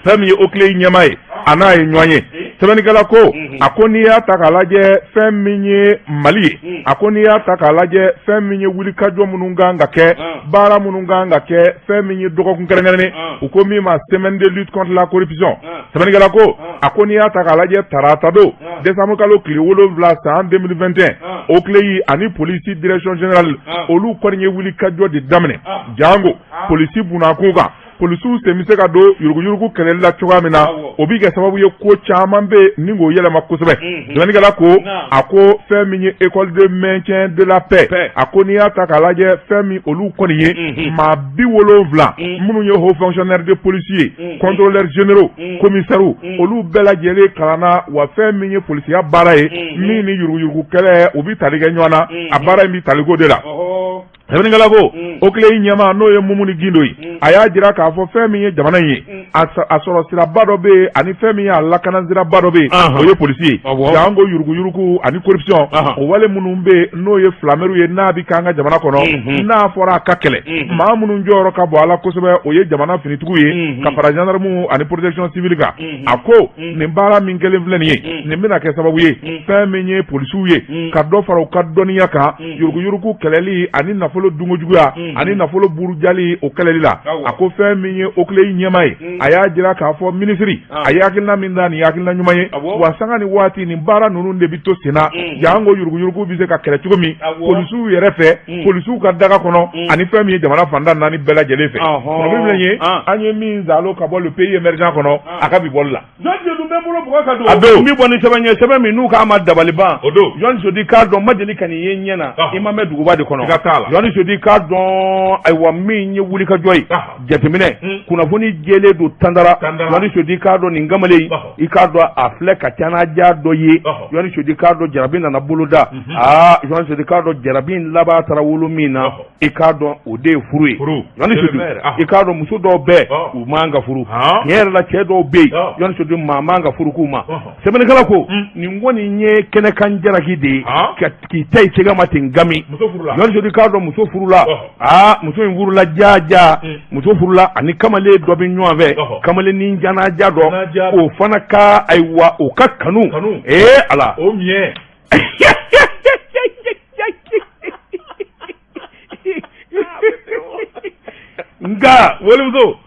[SPEAKER 2] fɛn min ye OCLEI ɲɛmaa ye, a n'a ye ɲɔgɔn ye. Sɛbɛnnikɛla ko, a ko n'i y'a ta k'a lajɛ, fɛn min ye Mali ye, a ko n'i y'a ta k'a lajɛ, fɛn min ye wulikajɔ minnu kan ka kɛ, baara minnu kan ka kɛ, fɛn min ye dɔgɔkun kɛrɛnkɛrɛnnen, u ko min ma semaine de lutte contre la corruption. Sɛbɛnnikɛla ko, a ko n'i y'a ta k'a lajɛ, tarata don, décembre kalo tile 7 san 2021, OCLEI ani police direction générale, olu kɔni ye wulikajɔ de daminɛ jango polisi bunakun kan, polisiw sen bɛ se ka don yuruguyurugu kɛlɛli la cogoya min na, o bɛ kɛ sababu ye ko caman bɛ yen ni k'o yɛlɛma kosɛbɛ. Sɛbɛnnikɛla ko, a ko fɛn min ye école de maintien de la paix, a ko n'i y'a ta k'a lajɛ, fɛn min olu kɔni ye maa 70 minnu ye haut fonctionnaire de police ye, contrôleurs généraux, commissaires, olu bɛɛ lajɛlen kalanna wa. Fɛn min ye polisiya baara ye min ni yuruguyurugu kɛlɛ u bɛ tali kɛ ɲɔgɔn na, a baara in bɛ tali ko de la. Sɛbɛnnikɛla ko OCLEI ɲɛmaa n'o ye Mumuni Gindo ye, a y'a jira k'a fɔ fɛn min ye jamana in ye, a sɔrɔ siraba dɔ bɛ yen ani fɛn min ye a lakana siraba dɔ bɛ yen, o ye polisi ye. Janko yuruguyurugu ani corruption, o wale minnu bɛ yen n'o ye flamɛriw ye, n'a bɛ k'an ka jamana kɔnɔ, n'a fɔra a ka kɛlɛ, maa minnu jɔyɔrɔ ka bon a la kosɛbɛ, o ye jamana finitigiw ye ka fara gendarme ani protection civile kan. A ko nin baara min kɛlen filɛ nin ye, nin bɛna kɛ sababu ye fɛn min ye polisiw ye ka dɔ fara u ka dɔnniya kan yuruguyurugu kɛlɛli ani nafolo dunkojuguya ani nafolo burujali, o kɛlɛli la. A ko fɛn min ye OCLEI ɲɛmaa ye, a y'a jira k'a fɔ minisiri a ye hakilina min da, nin ye hakilina ɲuman ye, wa sanga ni waati nin baara ninnu de bɛ to senna, janko yuruguyurugu bɛ se ka kɛlɛ cogo min polisiw yɛrɛ fɛ, polisiw ka daga kɔnɔ ani fɛn min ye jamana fantan naani bɛɛ lajɛlen fɛ. Kunnafoni filɛ nin ye, an ye min zalo ka bɔ Le Pays émergent kɔnɔ a ka bi bɔli la.
[SPEAKER 1] Jɔn Sedu bɛ n bolo bugɔ ka don. A don. N bɛ bɔ ni sɛbɛn ye, sɛbɛn min n'u k'a ma dabaliban.
[SPEAKER 2] O don.
[SPEAKER 1] Jɔn Sedu k'a dɔn ma deli ka nin ye ɲɛ na. I ma mɛn duguba de kɔnɔ.
[SPEAKER 2] Siga t'a la.
[SPEAKER 1] Jɔn Sedu k'a dɔn, ayiwa, min ye wulikajɔ ye. Jateminɛ. Kunnafoni jɛlen don tandara.
[SPEAKER 2] Tandara.
[SPEAKER 1] Jɔn Sedu k'a dɔn nin kamalen in. I k'a dɔn a filɛ ka canadiya dɔ ye. Jɔn Sedu k'a dɔn jarabi nana boloda. Aa, Jɔn Sedu k'a dɔn jarabi in laban taara wolo min na. I k'a dɔn o de ye furu ye. I k'a dɔn muso dɔw bɛ u man ka furu, tiɲɛ yɛrɛ la cɛ dɔw bɛ yen, Jɔn Sedu, maa man ka furu k'u ma. Sɛbɛnnikɛla ko nin kɔni ye kɛnɛkan jalaki de ye k'i ta i sɛgɛ ma ten gami. Jɔn Sedu k'a dɔn muso furula, aa, muso in furula jaja, muso furula ani kamalen dɔ bɛ ɲɔgɔn fɛ, kamalen ni janaja dɔ, o fana ka, ayiwa, o ka kanu, ee Ala. Nka
[SPEAKER 2] walimuso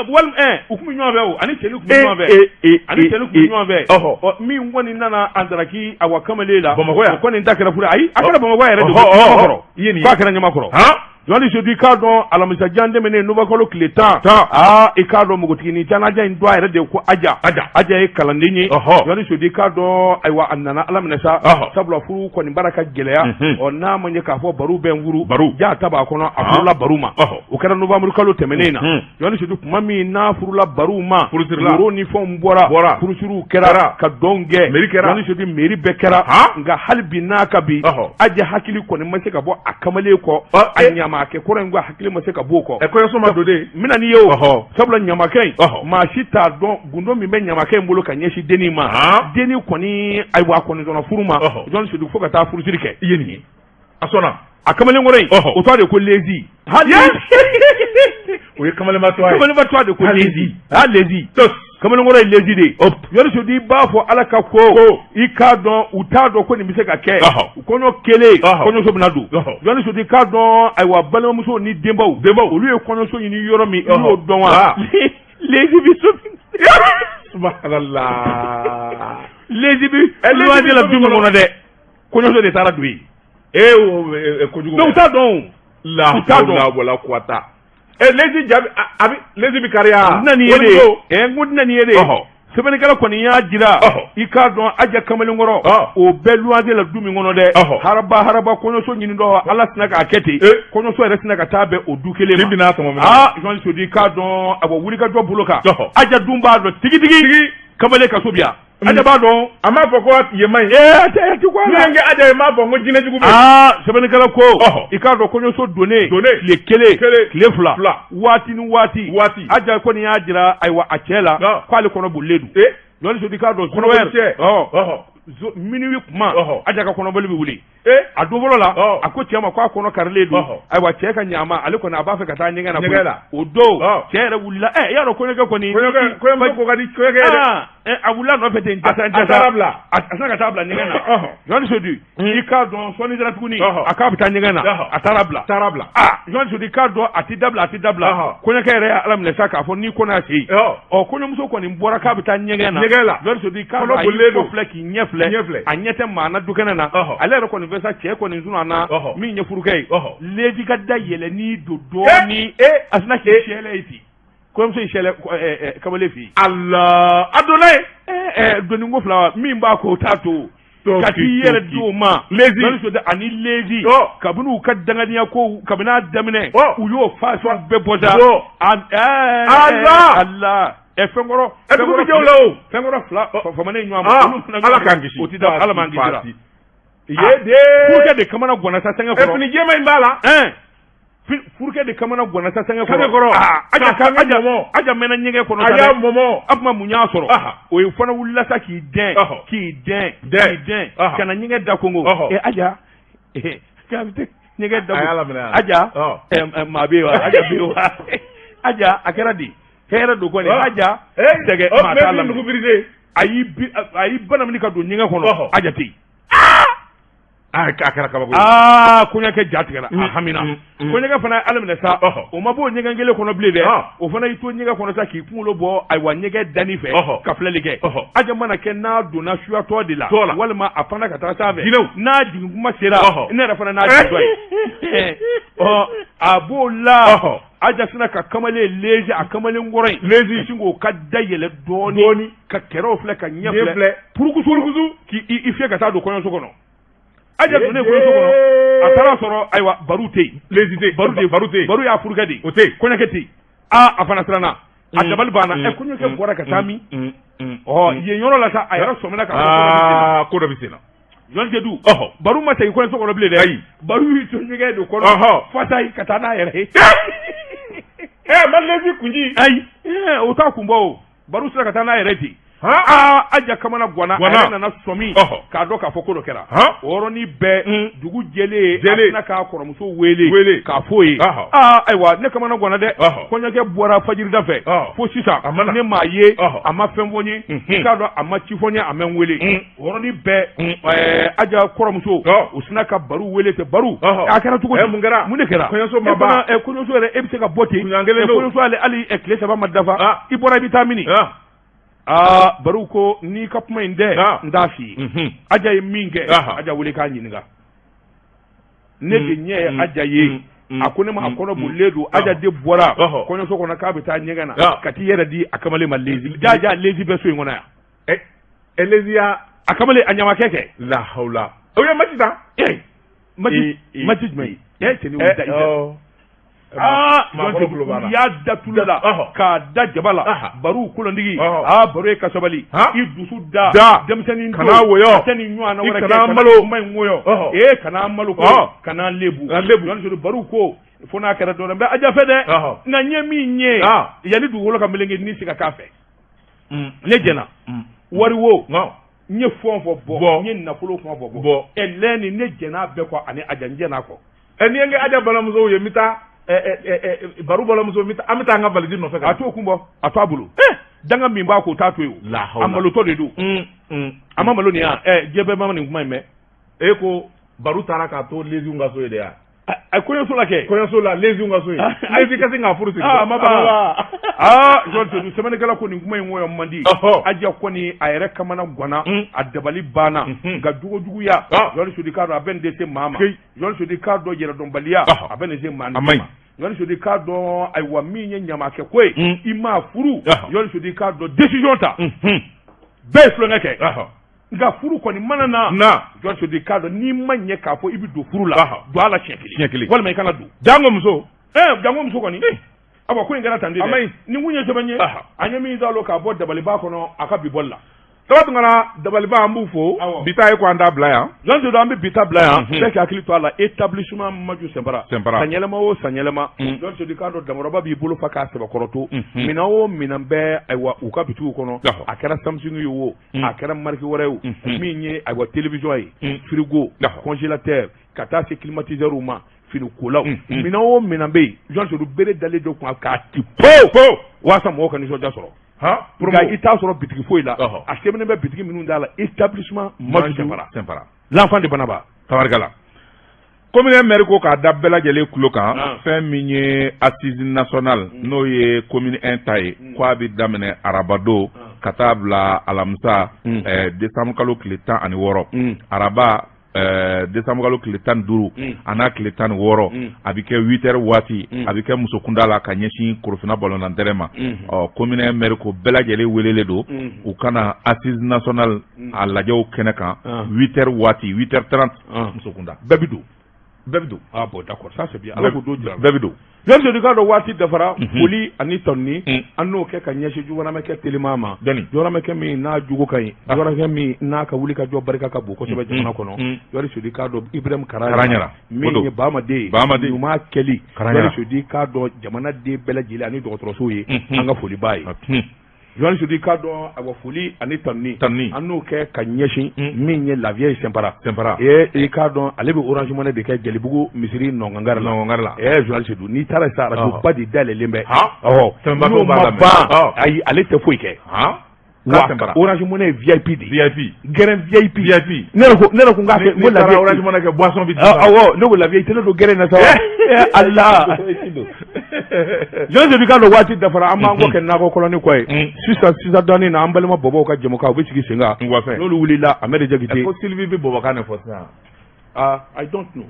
[SPEAKER 1] walima u tun bɛ ɲɔgɔn fɛ o, ani cɛnin tun bɛ ɲɔgɔn fɛ, ani cɛnin tun bɛ ɲɔgɔn fɛ. Min kɔni nana a daraki, awa, kamalen la
[SPEAKER 2] Bamakɔ yan,
[SPEAKER 1] o kɔni ta kɛra furu. Ayi, a kɛra Bamakɔ yɛrɛ de, Ɲamakɔrɔ, k'a kɛra Ɲamakɔrɔ. Jɔn Sedu i k'a dɔn alamisa jan tɛmɛnen nowanburukalo tile 10, aa, i k'a dɔn npogotiginin janaja in tɔgɔ yɛrɛ de ko Aja. Aja ye kalanden ye. Jɔn Sedu i k'a dɔn, ayiwa, a nana Ala minɛ sa, sabula furu kɔni bara ka gɛlɛya. Ɔ, n'a ma ɲɛ k'a fɔ baro bɛ n furu,
[SPEAKER 2] baro
[SPEAKER 1] ja ta b'a kɔnɔ, a furula baro ma. O kɛra nowanburukalo tɛmɛnen na. Jɔn Sedu, tuma min n'a furula baro ma, woro ni fɛnw bɔra, furusiriw kɛra, ka dɔn kɛ,
[SPEAKER 2] mairie kɛra.
[SPEAKER 1] Jɔn Sedu, mairie bɛɛ kɛra. Nka hali bi n'a ka bi, Aja hakili kɔni ma se ka bɔ a kamalen kɔ, a ɲamakɛ kɔrɔ in ko hakili ma se ka bɔ o kɔ.
[SPEAKER 2] Kɔɲɔso ma don de.
[SPEAKER 1] N bɛna n'i ye o, sabula ɲamakɛ in, maa si t'a dɔn gundo min bɛ ɲamakɛ in bolo ka ɲɛsin dennin ma. Dennin kɔni, ayiwa, a kɔni sɔnna furu ma, Jɔn Sedu, fo ka taa furusiri kɛ.
[SPEAKER 2] I ye nin ye, a sɔnna.
[SPEAKER 1] A kamalen kɔrɔ in, o tɔgɔ de ko Lezi.
[SPEAKER 2] Hali o ye kamalenba tɔgɔ
[SPEAKER 1] ye. Kamalenba tɔgɔ de ko Lezi. Ha, Lezi, kamalenkɔrɔ ye Lezi de ye. Jɔn Sedu, i b'a fɔ Ala ka ko, i k'a dɔn u t'a dɔn ko nin bɛ se ka kɛ. Kɔɲɔ kɛlen, kɔɲɔso bɛna don. Jɔn Sedu i k'a dɔn, ayiwa, balimamuso ni denbaw, olu ye kɔɲɔso ɲini yɔrɔ min, i y'o dɔn wa? Lezi bɛ so.
[SPEAKER 2] Subhanallah.
[SPEAKER 1] Lezi bɛ luwanse la du min kɔnɔ dɛ, kɔɲɔso de taara don yen.
[SPEAKER 2] Ee, kojugu.
[SPEAKER 1] Donc u t'a dɔn.
[SPEAKER 2] La
[SPEAKER 1] U t'a dɔn.
[SPEAKER 2] hawla wala quwwata. Lezi jaabi, a bɛ Lezi bɛ kariya.
[SPEAKER 1] N tɛna nin ye de, n ko tɛna nin ye de. Sɛbɛnnikɛla kɔni y'a jira, i k'a dɔn Aja kamalenkɔrɔ, o bɛ luwanse la du min kɔnɔ dɛ, haraba haraba kɔɲɔso ɲini dɔ, Ala sina k'a kɛ ten, kɔɲɔso yɛrɛ sina ka taa bɛn o du kelen
[SPEAKER 2] ma.
[SPEAKER 1] Aa, Jɔn Sedu, i k'a dɔn a bɔ wulikajɔ bolo kan, Aja dun b'a dɔn tigitigi kamalen ka so bi yan. Aja b'a dɔn.
[SPEAKER 2] A m'a fɔ ko yen man ɲi.
[SPEAKER 1] Ee, a tɛ ko
[SPEAKER 2] a la. Min kɛ Aja ye, m'a fɔ ko jinɛ jugu bɛ yen.
[SPEAKER 1] Aa, sɛbɛnnikɛla ko, i k'a dɔn kɔɲɔso donnen, tile kelen, tile fila, waati ni waati, Aja kɔni y'a jira, ayiwa, a cɛ la k'ale kɔnɔ bolilen don. Jɔn Sedu, i k'a dɔn
[SPEAKER 2] kɔnɔboli
[SPEAKER 1] cɛ, minuit kuma, Aja ka kɔnɔboli bɛ wuli. A don fɔlɔ la, a ko cɛ ma k'a kɔnɔ karilen don. Ayiwa, cɛ ka ɲa ma, ale kɔni a b'a fɛ ka taa ɲɛgɛn
[SPEAKER 2] na.
[SPEAKER 1] O don cɛ yɛrɛ wulila, ɛ, i y'a dɔn kɔɲɔkɛ kɔni,
[SPEAKER 2] kɔɲɔmuso ko ka di kɔɲɔkɛ ye dɛ.
[SPEAKER 1] A wulila nɔfɛ ten,
[SPEAKER 2] jasa jasa,
[SPEAKER 1] a sina ka taa bila ɲɛgɛn na. Jɔn Sedu, i k'a dɔn sɔɔni sera tuguni, a k'a bɛ taa ɲɛgɛn na, a taara bila.
[SPEAKER 2] Taara bila.
[SPEAKER 1] Aa, Jɔn Sedu, i k'a dɔn a ti dabila, a ti dabila. Kɔɲɔkɛ yɛrɛ ye Ala minɛ sa k'a fɔ n'i kɔnɔ y'a sen. Ɔ, kɔɲɔmuso kɔni bɔra k'a bɛ taa ɲɛgɛn na.
[SPEAKER 2] Ɲɛgɛn la.
[SPEAKER 1] Jɔn Sedu, i k'a dɔn a y'i kɔ filɛ k'i ɲɛ filɛ, a ɲɛ tɛ maa na dukɛnɛ na. Ale yɛrɛ kɔni fɛ sa, cɛ kɔni sunana min ye furukɛ ye. Lezi ka da yɛlɛnni don dɔɔni, a sina k'i sɛlɛ ye ten. Kɔɲɔmuso y'i sɛlɛ kamalen fɛ yen.
[SPEAKER 2] Ala,
[SPEAKER 1] a donna yen. Doni ko fila min b'a ko o t'a to ka t'i yɛrɛ di o ma.
[SPEAKER 2] Lezi
[SPEAKER 1] ani Lezi, kabini u ka dangadenya ko kabini a daminɛ, u y'o façon bɛɛ bɔ sa.
[SPEAKER 2] Ala
[SPEAKER 1] Ala, fɛnkɔrɔ
[SPEAKER 2] dugu bɛ jɛ o la o.
[SPEAKER 1] Fɛnkɔrɔ fila famanen ɲɔgɔn ma.
[SPEAKER 2] Ala k'an kisi.
[SPEAKER 1] O tɛ da, Ala m'an kisi.
[SPEAKER 2] Ye de.
[SPEAKER 1] Furukɛ de kamana ganna sa sange kɔrɔ.
[SPEAKER 2] Fini jɛman in b'a la.
[SPEAKER 1] Furukɛ de kamana ganna sa sange
[SPEAKER 2] kɔrɔ. Kɔrɔ.
[SPEAKER 1] Aja Aja mɛnna ɲɛgɛn kɔnɔ.
[SPEAKER 2] A y'a mɔmɔ.
[SPEAKER 1] A tuma mun y'a sɔrɔ? O ye fana wulila sa k'i dɛn. K'i dɛn. K'i dɛn. Ka na ɲɛgɛn da kongo. Aja. Ɲɛgɛn da.
[SPEAKER 2] A y'a laminɛ.
[SPEAKER 1] Aja. Maa bɛ yen wa? Aja bɛ yen wa? Aja a kɛra di? Hɛrɛ don kɔni. Aja. Sɛgɛ maa t'a laminɛ. A y'i banamini ka don ɲɛgɛn kɔnɔ. Aja tɛ yen.
[SPEAKER 2] A kɛra kabako ye.
[SPEAKER 1] Aa kɔɲɔkɛ ja tigɛra, a hamina. Kɔɲɔkɛ fana ye Ala minɛ sa, o ma bɔ o ɲɛgɛn kelen kɔnɔ bilen dɛ, o fana y'i to ɲɛgɛn kɔnɔ sa k'i kunkolo bɔ ayiwa ɲɛgɛn dani fɛ ka filɛli kɛ. Aja mana kɛ n'a donna suyatɔ de la, walima a panna ka taa sanfɛ, n'a jigin kuma sera, ne yɛrɛ fana n'a jigintɔ ye. Ɔ a b'o la. Aja sina ka kamalen lezi a kamalen kɔrɔ in
[SPEAKER 2] lezi
[SPEAKER 1] sin k'o ka da yɛlɛ dɔɔni ka kɛrɛw filɛ ka ɲɛ filɛ purukusu
[SPEAKER 2] purukusu
[SPEAKER 1] k'i fiyɛ ka taa don kɔɲɔso kɔnɔ. Aja donnen kɔɲɔso kɔnɔ a taara sɔrɔ ayiwa Baru tɛ yen,
[SPEAKER 2] lezi tɛ yen,
[SPEAKER 1] Baru tɛ yen,
[SPEAKER 2] Baru tɛ yen,
[SPEAKER 1] Baru y'a furukɛ de ye,
[SPEAKER 2] o tɛ yen,
[SPEAKER 1] kɔɲɔkɛ tɛ yen. Aa a fana siranna, a dabali banna, ɛ kɔɲɔkɛ bɔra ka taa min? Ɔ yen yɔrɔ la sa a yɛrɛ sɔmina ka
[SPEAKER 2] fɔ ko dɔ bɛ sen na.
[SPEAKER 1] Jɔn Sedu, Baru ma segin kɔɲɔso kɔnɔ bilen dɛ.
[SPEAKER 2] Ayi.
[SPEAKER 1] Baru y'i to ɲɛgɛn de kɔnɔ. Fasa ka taa n'a yɛrɛ ye.
[SPEAKER 2] Ɛ ma lezi kunji.
[SPEAKER 1] Ayi, o t'a kun bɔ o. Baru sera ka taa n'a yɛrɛ ten. Aa Aja kamana ganna, a yɛrɛ nana sɔmi k'a dɔn k'a fɔ ko dɔ kɛra. O yɔrɔnin bɛɛ dugu jɛlen, a sina k'a kɔrɔmuso wele k'a f'o ye. Aa ayiwa ne kamana ganna dɛ. Kɔɲɔkɛ bɔra fajirida fɛ fo sisan ne m'a ye, a ma fɛn fɔ n ye, i k'a dɔn a ma ci fɔ n ye, a ma n wele. O yɔrɔnin bɛɛ Aja kɔrɔmuso o sina ka Baru wele ten. Baru a kɛra cogo di?
[SPEAKER 2] Mun kɛra?
[SPEAKER 1] Mun de kɛra?
[SPEAKER 2] Kɔɲɔso ma ban.
[SPEAKER 1] Kɔɲɔso yɛrɛ e bɛ se ka bɔ ten? Kɔɲɔso hali tile 3 ma dafa i bɔra i bɛ taa mini? Aa Baru ko n'i ka kuma in tɛ n t'a f'i ye. Aja ye min kɛ, Aja wele k'a ɲininka. Ne de ɲɛ ye Aja ye. A ko ne ma a kɔnɔ bolilen don. Aja de bɔra kɔɲɔso kɔnɔ k'a bɛ taa ɲɛgɛn na ka t'i yɛrɛ di a kamalen ma lezi. Jaja lezi bɛ so in kɔnɔ yan.
[SPEAKER 2] Eleziya
[SPEAKER 1] a kamalen a ɲamakɛ kɛ.
[SPEAKER 2] La hawla. O ye match ta.
[SPEAKER 1] Match match jumɛn ye? Cɛnin o da i da. Aa u y'a da tulu la k'a da jaba la. Baru kolontigi. Aa Baru ye ka sabali. I dusu da. Denmisɛnnin
[SPEAKER 2] kana wɔyɔ.
[SPEAKER 1] Tɛ nin ɲɔgɔnna wɛrɛ kɛ.
[SPEAKER 2] Kana malo.
[SPEAKER 1] Kuma in wɔyɔ. Ee kana malo ko. Kana lebu. Lebu. Baru ko fo n'a kɛra dɔ wɛrɛ n bɛ Aja fɛ dɛ. Nka n ye min ye. Yanni dugukolo ka meleke ni se ka k'a fɛ. Ne jɛna wari wo n ye fɛn fɔ bɔ n ye nafolo fɛn fɔ bɔ ɛ lɛni ne jɛn'a bɛɛ kɔ ani Aja n jɛn'a kɔ.
[SPEAKER 2] Ɛ ni ye n kɛ Aja balimamusow ye n bɛ taa Baru balimamuso n bɛ taa an bɛ taa an ka valise nɔfɛ.
[SPEAKER 1] A t'o kun bɔ, a t'a bolo. Danga min b'a k'o t'a to yen o. A malotɔ de don. A ma malo nin yan. Ɛ diɲɛ bɛɛ ma nin kuma in mɛn.
[SPEAKER 2] E ko Baru taara k'a to Leziw ka so ye de ya.
[SPEAKER 1] A kɔɲɔso la kɛ.
[SPEAKER 2] Kɔɲɔso la Leziw ka so ye. Lezi ka sin k'a furu siri.
[SPEAKER 1] A ma ban. Aa Jɔn Sedu sɛbɛnnikɛla ko nin kuma in wɔyɔ man di. Aja kɔni a yɛrɛ kamana ganna, a dabali banna. Nka jogojuguya Jɔn Sedu k'a dɔn a bɛ nin de se maa ma. Jɔn Sedu k'a dɔn yɛrɛdɔnbaliya a bɛ nin se maa ma. Jɔn Sedu k'a dɔn ayiwa min ye ɲamakɛ ko ye, i m'a furu. Jɔn Sedu k'a dɔn décision ta. Bɛɛ ye tulonkɛ kɛ. Nka furu kɔni mana na Jɔn Sedu k'a dɔn n'i ma ɲɛ k'a fɔ i bɛ don furu la, don a la siɲɛ kelen walima i kana don.
[SPEAKER 2] Janko muso.
[SPEAKER 1] Janko muso kɔni. Awa ko in kɛra tan de dɛ. Nin kun ye sɛbɛn ye. An ye min dalo k'a bɔ dabaliba kɔnɔ a ka bi bɔli la.
[SPEAKER 2] Daba Tunkara dabaliba an b'u fo. Bi ta ye ko an t'a bila yan.
[SPEAKER 1] Jɔn Sedu an bɛ bi ta bila yan. Bɛɛ k'i hakili to a la établissement Maju Sɛnpara.
[SPEAKER 2] Sɛnpara.
[SPEAKER 1] San yɛlɛma o san yɛlɛma. Jɔn Sedu k'a dɔn Damakɔrɔba b'i bolo fa k'a sɛbɛkɔrɔ to. Minɛn o minɛn bɛ ayiwa u ka bitigiw kɔnɔ. A kɛra Samsung ye o. A kɛra marque wɛrɛ ye o. Min ye ayiwa télévision ye. Frigo. Congélateur ka taa se climatiseur ma. Finikolaw. Minɛn o minɛn bɛ yen. Jɔn Sedu bere dalen don kun k'a ci po. Walasa mɔgɔw ka nisɔndiya sɔrɔ. Nka i t'a sɔrɔ bitigi foyi la, a sɛbɛnnen bɛ bitigi minnu da la établissement Maju Sɛnpara, l'enfant de Banaba.
[SPEAKER 2] Tabarikala commune un maire ko k'a da bɛɛ lajɛlen tulo kan, fɛn min ye assise nationale n'o ye commune 1 ta ye, k'a bɛ daminɛ arabadon ka taa bila alamisa décembre kalo tile 16, araba décembre kalo tile 15 a n'a tile 16, a bɛ kɛ 8 heures waati, a bɛ kɛ musokunda la ka ɲɛsin Korofina balontan terrain ma. Ɔ commune 1 maire ko bɛɛ lajɛlen welelen don u ka na assise nationale a lajɛw kɛnɛ kan 8 heures waati, 8 heures 30 musokunda.
[SPEAKER 1] Bɛɛ bɛ don.
[SPEAKER 2] Bɛɛ bɛ don.
[SPEAKER 1] Ah bon, d'accord, ça c'est bien. Ala k'o don jira.
[SPEAKER 2] Bɛɛ bɛ don.
[SPEAKER 1] Journaliste Seydou, k'a dɔn waati dafara. Foli ani tanuni, an n'o kɛ ka ɲɛsin juguramɛkɛ teliman ma.
[SPEAKER 2] Jɔnni?
[SPEAKER 1] Juguramɛkɛ min n'a jogo ka ɲi, juguramɛkɛ min n'a ka wuli ka jɔ barika ka bon kosɛbɛ jamana kɔnɔ. Journaliste Seydou, k'a dɔn Ibrahim Karaɲara min ye Bamaden ye,
[SPEAKER 2] Bamaden
[SPEAKER 1] ɲuman kɛli. Journaliste Seydou, k'a dɔn jamanaden bɛɛ lajɛlen ani dɔgɔtɔrɔsow ye, an ka foli b'a ye. Journaliste Seydou, k'a dɔn awa foli ani tanuni, an n'o kɛ ka ɲɛsin min ye la vieille Sɛnpara.
[SPEAKER 2] Sɛnpara.
[SPEAKER 1] Ee, i k'a dɔn ale bɛ Orange Money de kɛ Jɛlibugu misiri nɔngɔngari la.
[SPEAKER 2] Nɔngɔngari la.
[SPEAKER 1] Ee, journaliste Seydou, n'i taara sisan, arajo ba de dayɛlɛlen bɛ.
[SPEAKER 2] Ɔhɔ.
[SPEAKER 1] N'o ma ban, ayi, ale tɛ foyi kɛ.
[SPEAKER 2] Wa
[SPEAKER 1] Orange Money ye VIP de
[SPEAKER 2] ye. VIP.
[SPEAKER 1] Gɛrɛn VIP.
[SPEAKER 2] VIP.
[SPEAKER 1] Ne yɛrɛ ko, ne yɛrɛ ko n k'a kɛ, n ko la vieille.
[SPEAKER 2] Orange Money kɛ boisson bi di.
[SPEAKER 1] Awɔ, ne ko la vieille tɛ ne don gɛrɛn na sa. Ala. Journaliste Seydou, k'a dɔn waati dafara, an b'an kɔ kɛ nakɔ kɔlɔni kɔ ye sisan sisan dɔɔnin na, an balima bɔbɔw ka jɛmukan, u bɛ sigi sen kan. N'olu wulila, Ahmed Jakite.
[SPEAKER 2] Ko Sylvie bɛ bɔbɔkan de fɔ sisan.
[SPEAKER 1] Ah, I don't know.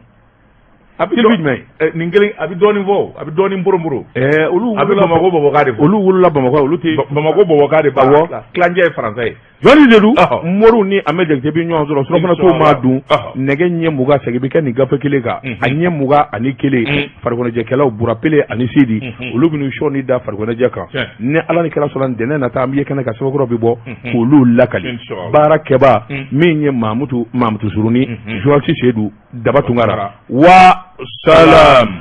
[SPEAKER 2] A bɛ
[SPEAKER 1] Sylvie jumɛn?
[SPEAKER 2] Nin kelen a bɛ dɔɔnin fɔ, a bɛ dɔɔnin boroboro.
[SPEAKER 1] Olu
[SPEAKER 2] a bɛ Bamakɔ bɔbɔkan de fɔ.
[SPEAKER 1] Olu wolola Bamakɔ, olu tɛ.
[SPEAKER 2] Bamakɔ bɔbɔkan de b'a.
[SPEAKER 1] Awɔ.
[SPEAKER 2] Tilancɛ ye français ye.
[SPEAKER 1] Journaliste Seydou, Moriw ni Ahmed Jakite bɛ ɲɔgɔn sɔrɔ surafana to maa dun, nɛgɛ ɲɛ 20 segin bɛ kɛ nin gafe kelen kan, a ɲɛ 21, farikoloɲɛnajɛkɛlaw Burapele ani Sidi, olu bɛ n'u sɔɔni da farikoloɲɛnajɛ kan. Ni Ala ni kira sɔnna, ntɛnɛn nata, an bɛ ye kɛnɛ kan, sɛbɛnkɔrɔ bɛ bɔ k'olu lakali. Baarakɛba min ye Mamutu Mamutu Suruni, journaliste Seydou Daba Tunkara, wa salam.